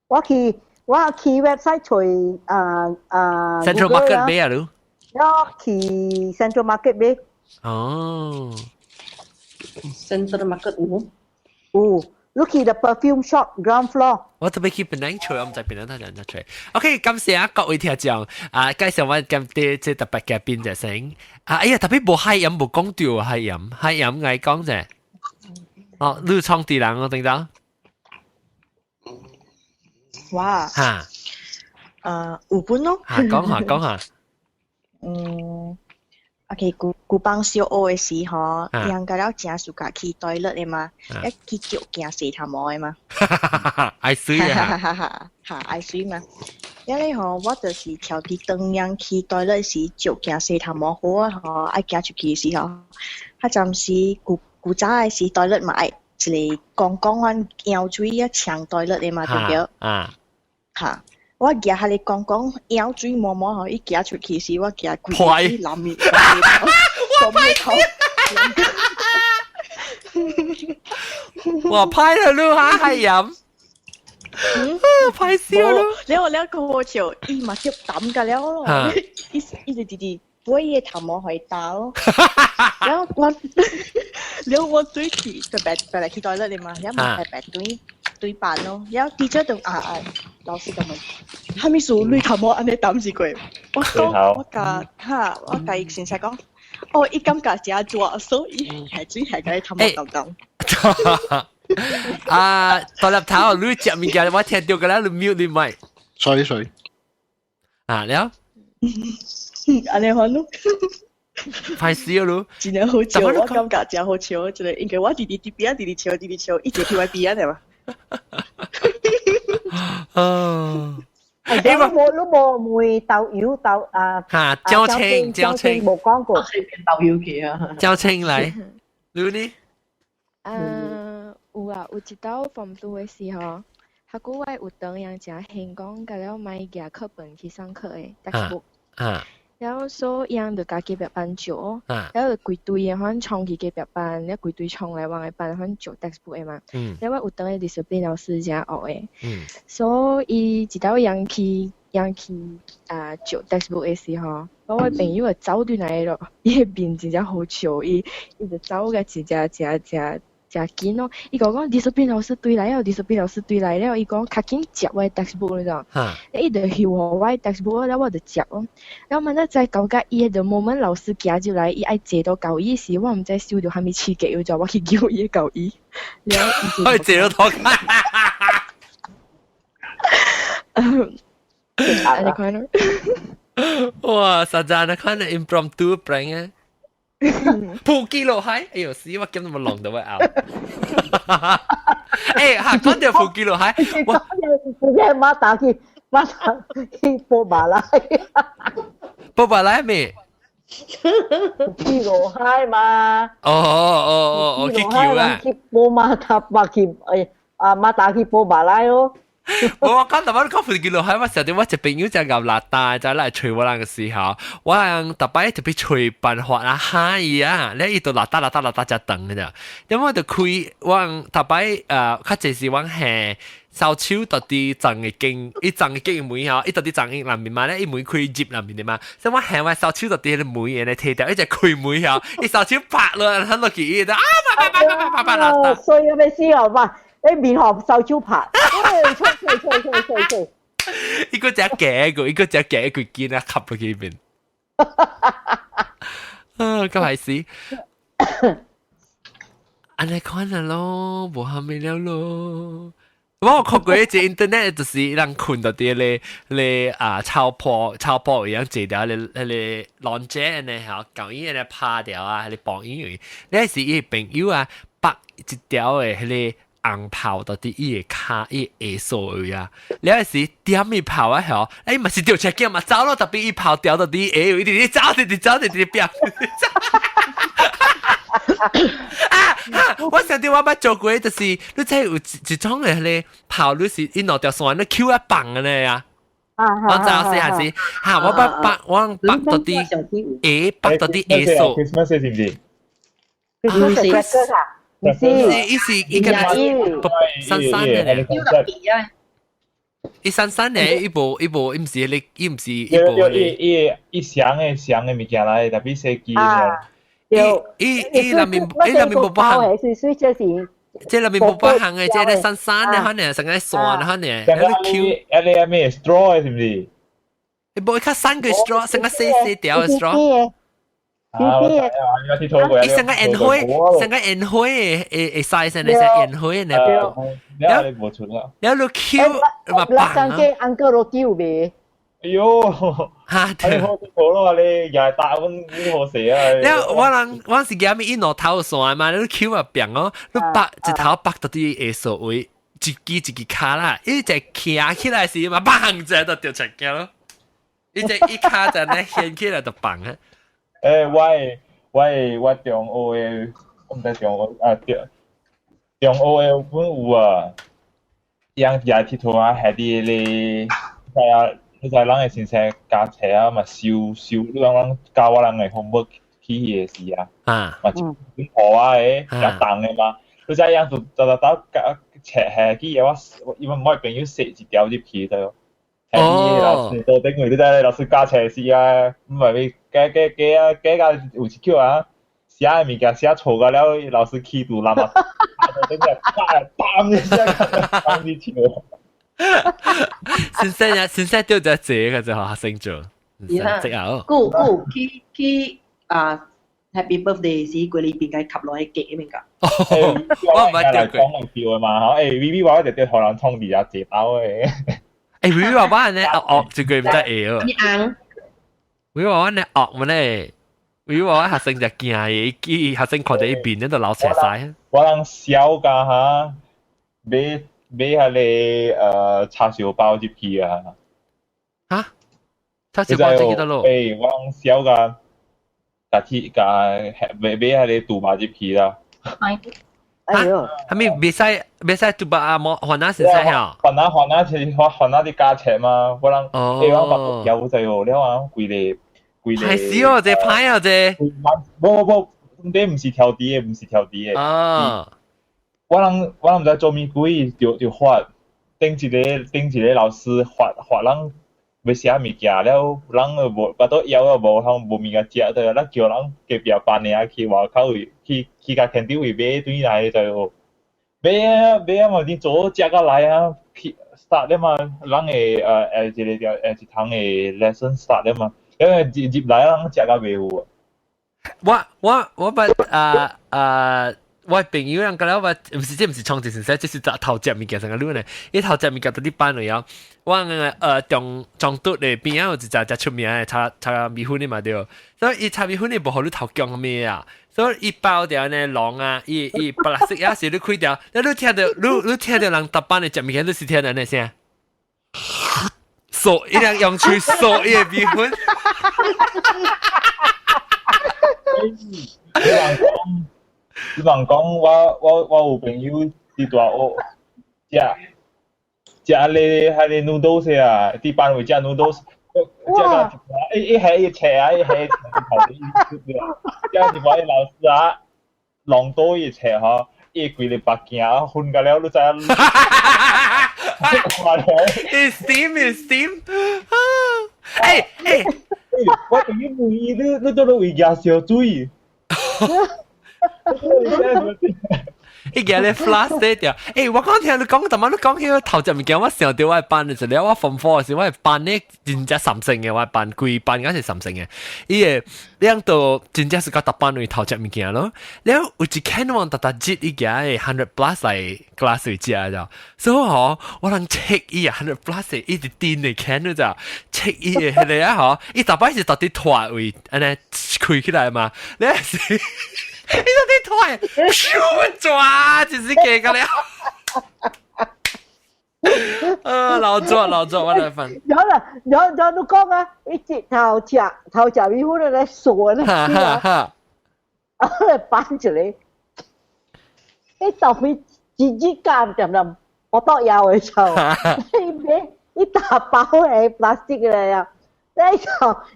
我去 website 吹啊啊。 Central Market 買啊，你？我去 Central Market 買。哦。 Central Market 有？有，你去 the perfume shop ground floor。我特別去檳城吹，我毋知檳城他人吹。OK，感謝啊各位聽眾啊，介紹我今啲這特別嘅邊隻聲啊，哎呀，特別無海鹽無講到海鹽，海鹽𠊎講者。哦，你創地人我聽到。哇！嚇！有本咯。嚇，講下講下。OK，舊舊幫小學的時候，人家了誠 suka 去 toilet 的嘛，一去腳鏡洗頭毛的嘛。愛水啊！哈，愛水嘛。因為吼，我就是調佇當樣去 toilet 時，照鏡洗頭毛好啊吼，愛行出去的時候，彼陣時舊舊早的時 toilet 嘛愛一個公公阮舀水啊沖 toilet 的嘛，對毋對？啊。哈。我舉彼個公公舀水毛毛吼，伊行出去時，我舉規個男面頭，面頭。哇！歹啦你哈係飲，歹笑咯。了了個好笑，伊嘛接抌㗎了咯，伊伊就直直背伊個頭毛予伊打咯。了我，了我對去特別特別去 toilet 嘛，了嘛特別對對班咯，了 teacher 就啊啊，老師就問，啥物事你頭毛按呢抌住過？我講我共哈，我共伊先生講，哦，伊感覺誠熱，所以係水係共伊頭毛澹澹。啊，大粒頭，你食物件，我聽到個啦，你 mute 你咪。 Sorry sorry。啊，了。按呢款咯。歹死咯！真正好笑，我感覺誠好笑，一個因為我直直佇邊仔，直直笑，直直笑，一直佇我邊仔的嘛。哦。你無你無問豆油豆啊？嚇，焦青焦青無講過。豆油去啊！焦青來，你呢？有啊，有一道 Form 2的時候，彼久我有當樣誠興講，甲了莫舉課本去上課的 textbook。然後所以𪜶就共隔壁班借，然後就規隊的反衝去隔壁班，了規隊衝來阮的班，反借 textbook 的嘛。了我有當個 discipline 老師誠惡的，所以一道𪜶去𪜶去啊借 textbook 的時候，我的朋友就走轉來咯，伊的面真正好笑，伊伊就走甲真正誠誠誠緊咯。伊共我講 discipline 老師對來了，discipline 老師對來了，伊講較緊接我的 textbook 你知影？伊就翕予我的 textbook 了我就接咯。了問咱才感覺伊的 moment 老師行入來，伊愛坐到交椅時，我毋知受著啥物刺激，有就我去叫伊的交椅。了伊坐到頭殼。按呢款咯。哇！實在按呢款的 impromptu prank 啊！普吉羅海，哎呦死！我今日咪弄到我拗。哎嚇，講到普吉羅海，我直接馬打去馬打去波馬來，波馬來咩？普吉羅海嘛。哦哦哦哦，去叫啊！去波馬打馬去哎啊馬打去波馬來咯。我講特別講飛機落海，我想到我一朋友就牛邋遢，就來揣我人嘅時候，我人特別特別揣辦法啊，嚇伊啊，你伊就邋遢邋遢邋遢只長嘅咋，點我就開我人特別較濟是我係手手到底長嘅經，伊長嘅經門吼，伊到底長嘅內面嘛咧，伊門開入內面的嘛，所以我行我手手到底個門嘅提掉，伊就開門吼，伊手手拍落，佢落去伊就啊，啪啪啪啪啪啪邋遢。衰啊！咩事啊嘛？你面學手手拍，喂，吹吹吹吹吹吹。伊個只假個，伊個只假個見啊，吸落去邊。啊，咁係死。按呢看啦咯，無蝦米了咯。我看過一隻 internet 就是人睏到啲咧咧啊草坡草坡一樣坐掉咧咧浪姐呢嚇，舊伊咧拍掉啊，迄個幫伊，你是伊朋友啊，拔一條的彼个紅炮到底伊個跤伊下數位啊，你是點伊炮啊吼，哎嘛是掉車鏡嘛，走咯，特別伊炮掉到底下位，一直走，一直走，一直變。啊！我想到我捌做過，就是你知有一種的彼個炮，你是伊兩條線，你抾啊放的呢啊。我知我細漢時，哈！我捌拔，我拔到底下，拔到底下數。 Christmas 是毋是？ Christmas 啊？唔是，伊是伊個散散的咧。伊散散的，伊無伊無，伊毋是彼个，伊毋是伊無伊伊伊響的響的物件來，特別設計的。伊伊伊內面伊內面無包含，這內面無包含的，這個散散的，可能成個線可能。成個 Q，彼個咩 straw 是毋是？伊無較散個 straw，成個細細條的 straw。啊！我伊成個煙灰，成個煙灰的的 size 呢，成煙灰的。了你無出啦。了你 Q 嘛棒啊！安哥羅丟未？哎喲，哈！你好好咯，你又係打阮好勢啊！了我人我是驚伊兩頭線嘛，你 Q 嘛變哦，你拔一頭拔到底下數位，一支一支跤啦，伊只徛起來時嘛，砰！一就掉出鏡咯，伊只一跤就呢掀起來就砰啊！欸，我我中學的，我毋知中學啊，中中學的阮有啊，人也佚佗啊，下佇咧，知啊，你知人的先生教冊啊嘛，收收，你講人教我人的 homework 去彼个時啊，嘛真好啊的，也重的嘛，你知影就就就斗教冊下去，我因為我朋友踅一條入去對。哦，老師都頂位，你知老師教冊時啊，毋係加加加啊，加到有一曲啊，寫的物件寫錯個了，老師氣肚爛啊，頂個啪砰一聲，砰入去。先生啊，先生丟只這個就學生做，識啊。顧顧去去啊，Happy Birthday 時，佢裏邊嘅吸落去夾面㗎。我唔係掉過，掉嘛，嗬，欸，V V 話我就掉荷蘭創地啊，借包的。欸，V V 話我呢惡惡，這句唔得會哦。你紅。 V 話我呢惡嘛呢？V 話我學生就驚伊，伊學生看到伊面咧就流出屎。我人小㗎哈，買買彼个叉燒包入去啊。哈？叉燒包入去得咯？欸，我人小㗎，共去共買買彼个豬肉入去啦。哎喲，係咪袂使袂使豬肉啊？無番仔是使嚇？番仔番仔是番番仔佇加冊嘛？我人欸，我目曉在哦，了啊，規个規个。歹死哦，這歹哦，這。無無無，這毋是調甜的，毋是調甜的。啊！我人我人毋知做物鬼，就就發頂一個頂一個老師發發人欲寫物件了，人又無巴肚枵又無通無物件食，對，咱叫人隔壁班的啊去外口位去去共牽著位買轉來就買啊買啊嘛，你做食甲來啊，去 start 了嘛，人會一个一堂的 lesson start 了嘛，因為入入來人食甲袂有。我我我捌啊啊！我朋友人講了，我毋是這毋是創治先生，這是頭食物件上個路呢。伊頭食物件佇咧班裡啊，我中中篤咧邊仔有一隻誠出名的炒炒米粉的嘛對，所以伊炒米粉的無予你頭強咩啊，所以伊包條呢籠啊，伊伊白色也是你開條，你聽著你你聽著人逐班的食物件，你是聽著按呢聲？嗦，伊人用喙嗦伊的米粉。你人講，你人講，我我我有朋友佇大學食食你係你 noodles 啊，啲班會食 noodles，食到一一係一切啊，一係頭一食一寡老師啊，浪多一切嗬，伊規日目鏡瞓個了，你知影？ Is steam is steam，欸欸，我等於問伊，你做你為夾燒水？伊個咧 flash 咧掉，欸，我講聽你講，逐擺你講起頭一物件，我想到我的班的時候，我 form four 時，我的班咧真正三星的，我的班規班敢是三星的，伊個兩度真正是甲逐班位頭一物件咯。了有一間我逐逐節伊個 hundred plus 來 class 位食就，所以吼，我人 check 伊啊 hundred plus 伊直電的看你知，check 伊的彼個啊吼，伊逐擺是逐啲拖位按呢開起來嘛，你是。你到底拖，咻抓，就是給個了。啊，老作老作，我來分。有啦，有有你講啊，一隻頭食頭食米粉咧傻咧，哈哈哈。啊，來搬一個，你豆皮自己監點點，我都有的時候，你買一大包的 plastic 的呀。你就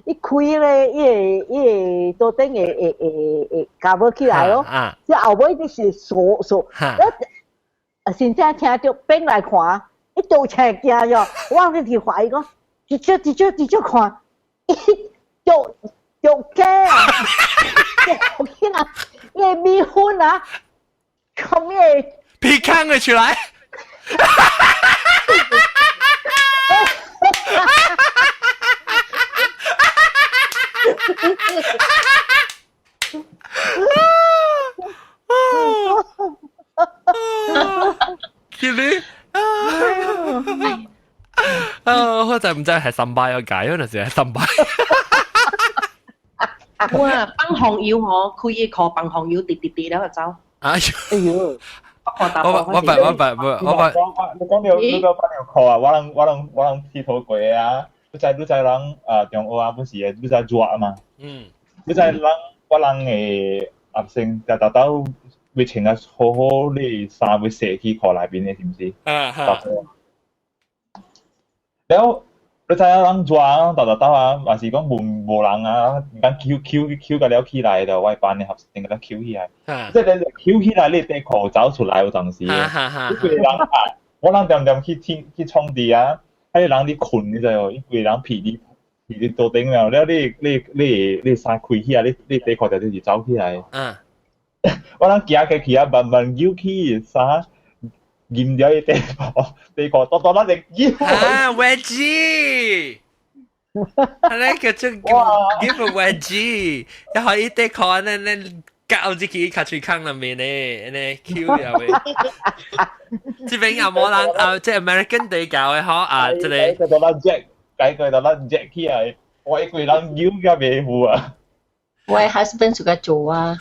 一開咧，伊會伊會桌頂會會會會夾無起來咯。即後尾就是鎖鎖，一先生聽著變來看，伊做車驚喲，我就是懷疑講，直接直接直接看，伊做做假啊，做起來，伊米粉啊，後面皮坑嘅出來。其實啊，我就唔知係三拜個解，可能是係三拜。哇！放紅油嗬，開一殼放紅油，滴滴滴了就走。哎呦！我我白我白我白。你講到你講放尿褲啊，我人剃頭過啊。你知人啊，中學啊，本是會你知熱嘛？嗯。你知人我人的學生，逐逐兜要穿啊好好，你衫要洗去褲內面的，是毋是？啊哈。了，你知影人熱啊，逐逐兜啊，嘛是講無無人啊，講搝搝搝甲了起來就，我班的學生共咱搝起來。即係你搝起來，你底褲走出來有當時。哈哈哈。你規個人啊，我人恬恬去天去創地啊。彼個人佇睏，你知無？伊規個人屁佇屁佇桌頂了，了你你你你衫開起來，你你底褲就就是走起來。嗯。我人行過去啊，慢慢扭起衫，淹掉伊底褲，底褲多多咱就扭。啊，wedgie！啊，你叫做 give a wedgie，然後伊底褲呢呢。教自己卡喙空內面咧，呢 Q 入去。這邊又無人啊，這 American 地教的嗬啊，這個。個就咱 jack，改個就咱 jack 起來，我一個人扭甲袂赴啊。我 husband 自己做啊。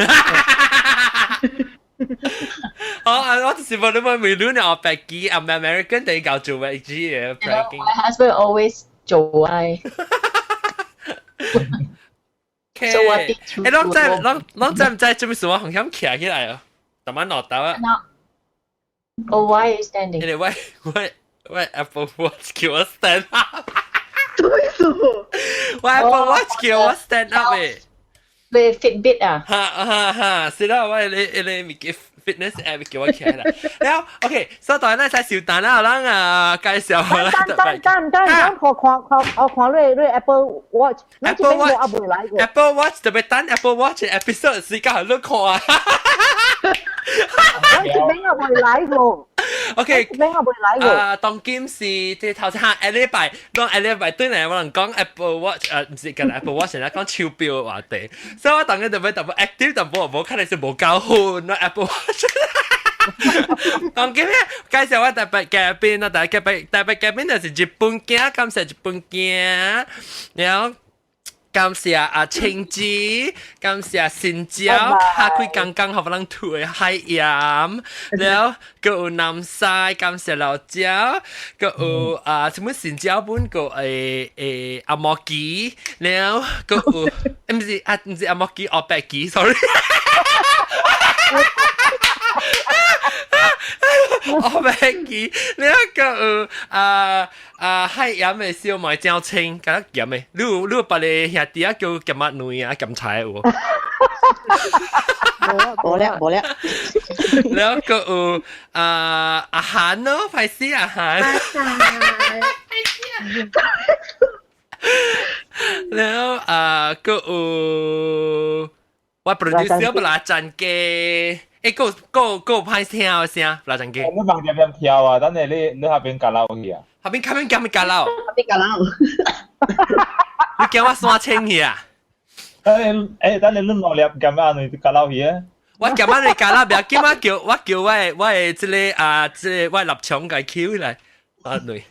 哦啊，我就是問你問未亂啊，白機啊，American 地教做白機嘅。 My husband always 做啊。欸，攏知攏攏知毋知做咩事？我紅險徛起來哦，逐晚落豆啊。 Oh, why are you standing? 因為我我我 Apple Watch 叫我 stand up。做咩事？我 Apple Watch 叫我 stand up 誒。你 Fitbit 啊？哈哈哈！是啦，我你你咪叫 fitness app 叫我起來。然後 OK，所以當然咱小等啦，咱啊介紹啦。等等等等，我看看我看你你 Apple Watch。 Apple Watch。Apple Watch 特別等 Apple Watch episode 時間你看啊。咱這邊也未來過。 OK，這邊也未來過。啊，當今是這頭先下禮拜，當下禮拜對嚟我能講 Apple Watch，毋是講 Apple Watch，係講手錶的話題。所以我當日特別特別 active，淡薄無可能是無夠分咯 Apple Watch。當今咧介紹我特別嘉賓咯，特別特別嘉賓就是日本囝，感謝日本囝，然後。感謝阿青子，感謝新椒，下開剛剛予人吐的海鹽，然後閣有南西，感謝老椒，閣有啊什麼新椒本個誒誒阿摩基，然後閣有毋是啊毋是阿摩基，哦白基，sorry。我袂記，你一個啊啊海鹽的燒賣真清，敢若鹹的。你有別个兄弟啊叫鹹仔卵啊鹹菜有無？無咧無咧。然後閣有啊阿韓咯，歹勢阿韓。然後啊，閣有我 producer 不拉真嘅。欸，閣閣閣有歹聽的聲，拉真嘅。你望點點跳啊？等下你你下邊加樓去啊？下邊下邊加咩加樓？下邊加樓。你叫我刷清去啊？等下欸，等下你兩粒鹹仔你加樓去啊？我鹹仔你加樓，不要緊，我叫我叫我的我的這个啊，這个我的立場共抾起來。啊對，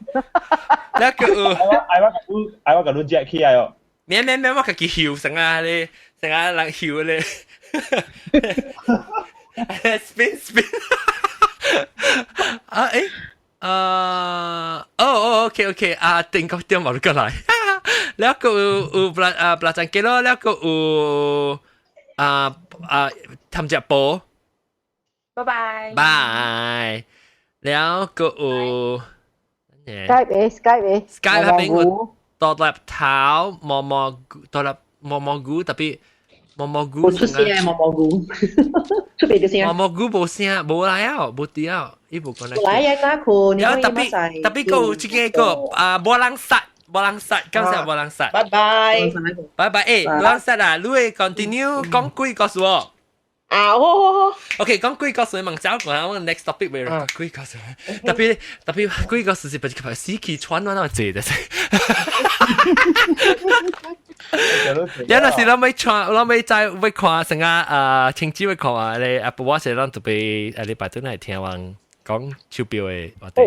那個愛我愛我共你接起來哦。免免免，我家己翕成啊咧，成啊人翕咧。spin spin 啊誒，啊哦哦 OK OK 啊，定個點冇過來，แล้วก็有布拉啊布拉贊基咯，แล้วก็有啊啊譚只波，拜拜，拜，แล้วก็有 Skype 誒，Skype 誒，Skype 那邊有獨立頭毛毛菇，獨立毛毛菇特別。毛毛菇無出聲毛毛菇，出邊嘅聲。毛毛菇無聲，無來啊，無佇啊，伊無講來。來啊，加苦，然後特別特別閣有這個啊，無人殺，無人殺，感謝無人殺。拜拜，拜拜，欸，無人殺啊，你會 continue 講鬼故事哦。啊，好好好。 OK，講鬼故事問走過，我 next topic 會講鬼故事。特別特別鬼故事是不是死氣喘我那濟的。有陣時咱欲看，咱欲再欲看成啊啊，親子欲看啊，你啊不我是咱特別啊禮拜轉來聽人講手錶的話題。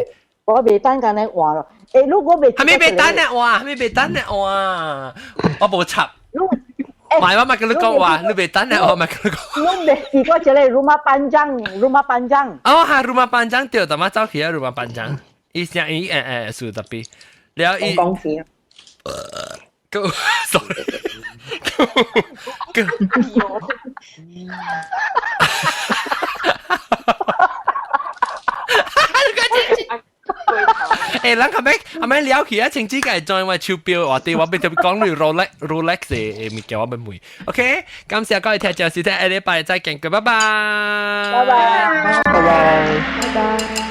我袂等緊咧換咯，欸，如果袂，還沒袂等咧換，還沒袂等咧換，我無插。唔係我咪跟你講話，你袂等咧，我咪跟你講。你袂記過這个 rumah panjang，rumah panjang。哦，係 rumah panjang 對，淡仔走去啊 rumah panjang，伊聲伊誒誒是特別，了伊。講錢。個，sorry，個個。欸，人後尾後尾聊起啊，晴子家 join 我手錶話題，我欲特別講你 Rolex Rolex 的物件，我欲問。OK，感謝各位聽眾收聽，下禮拜再見，拜拜。拜拜，拜拜，拜拜。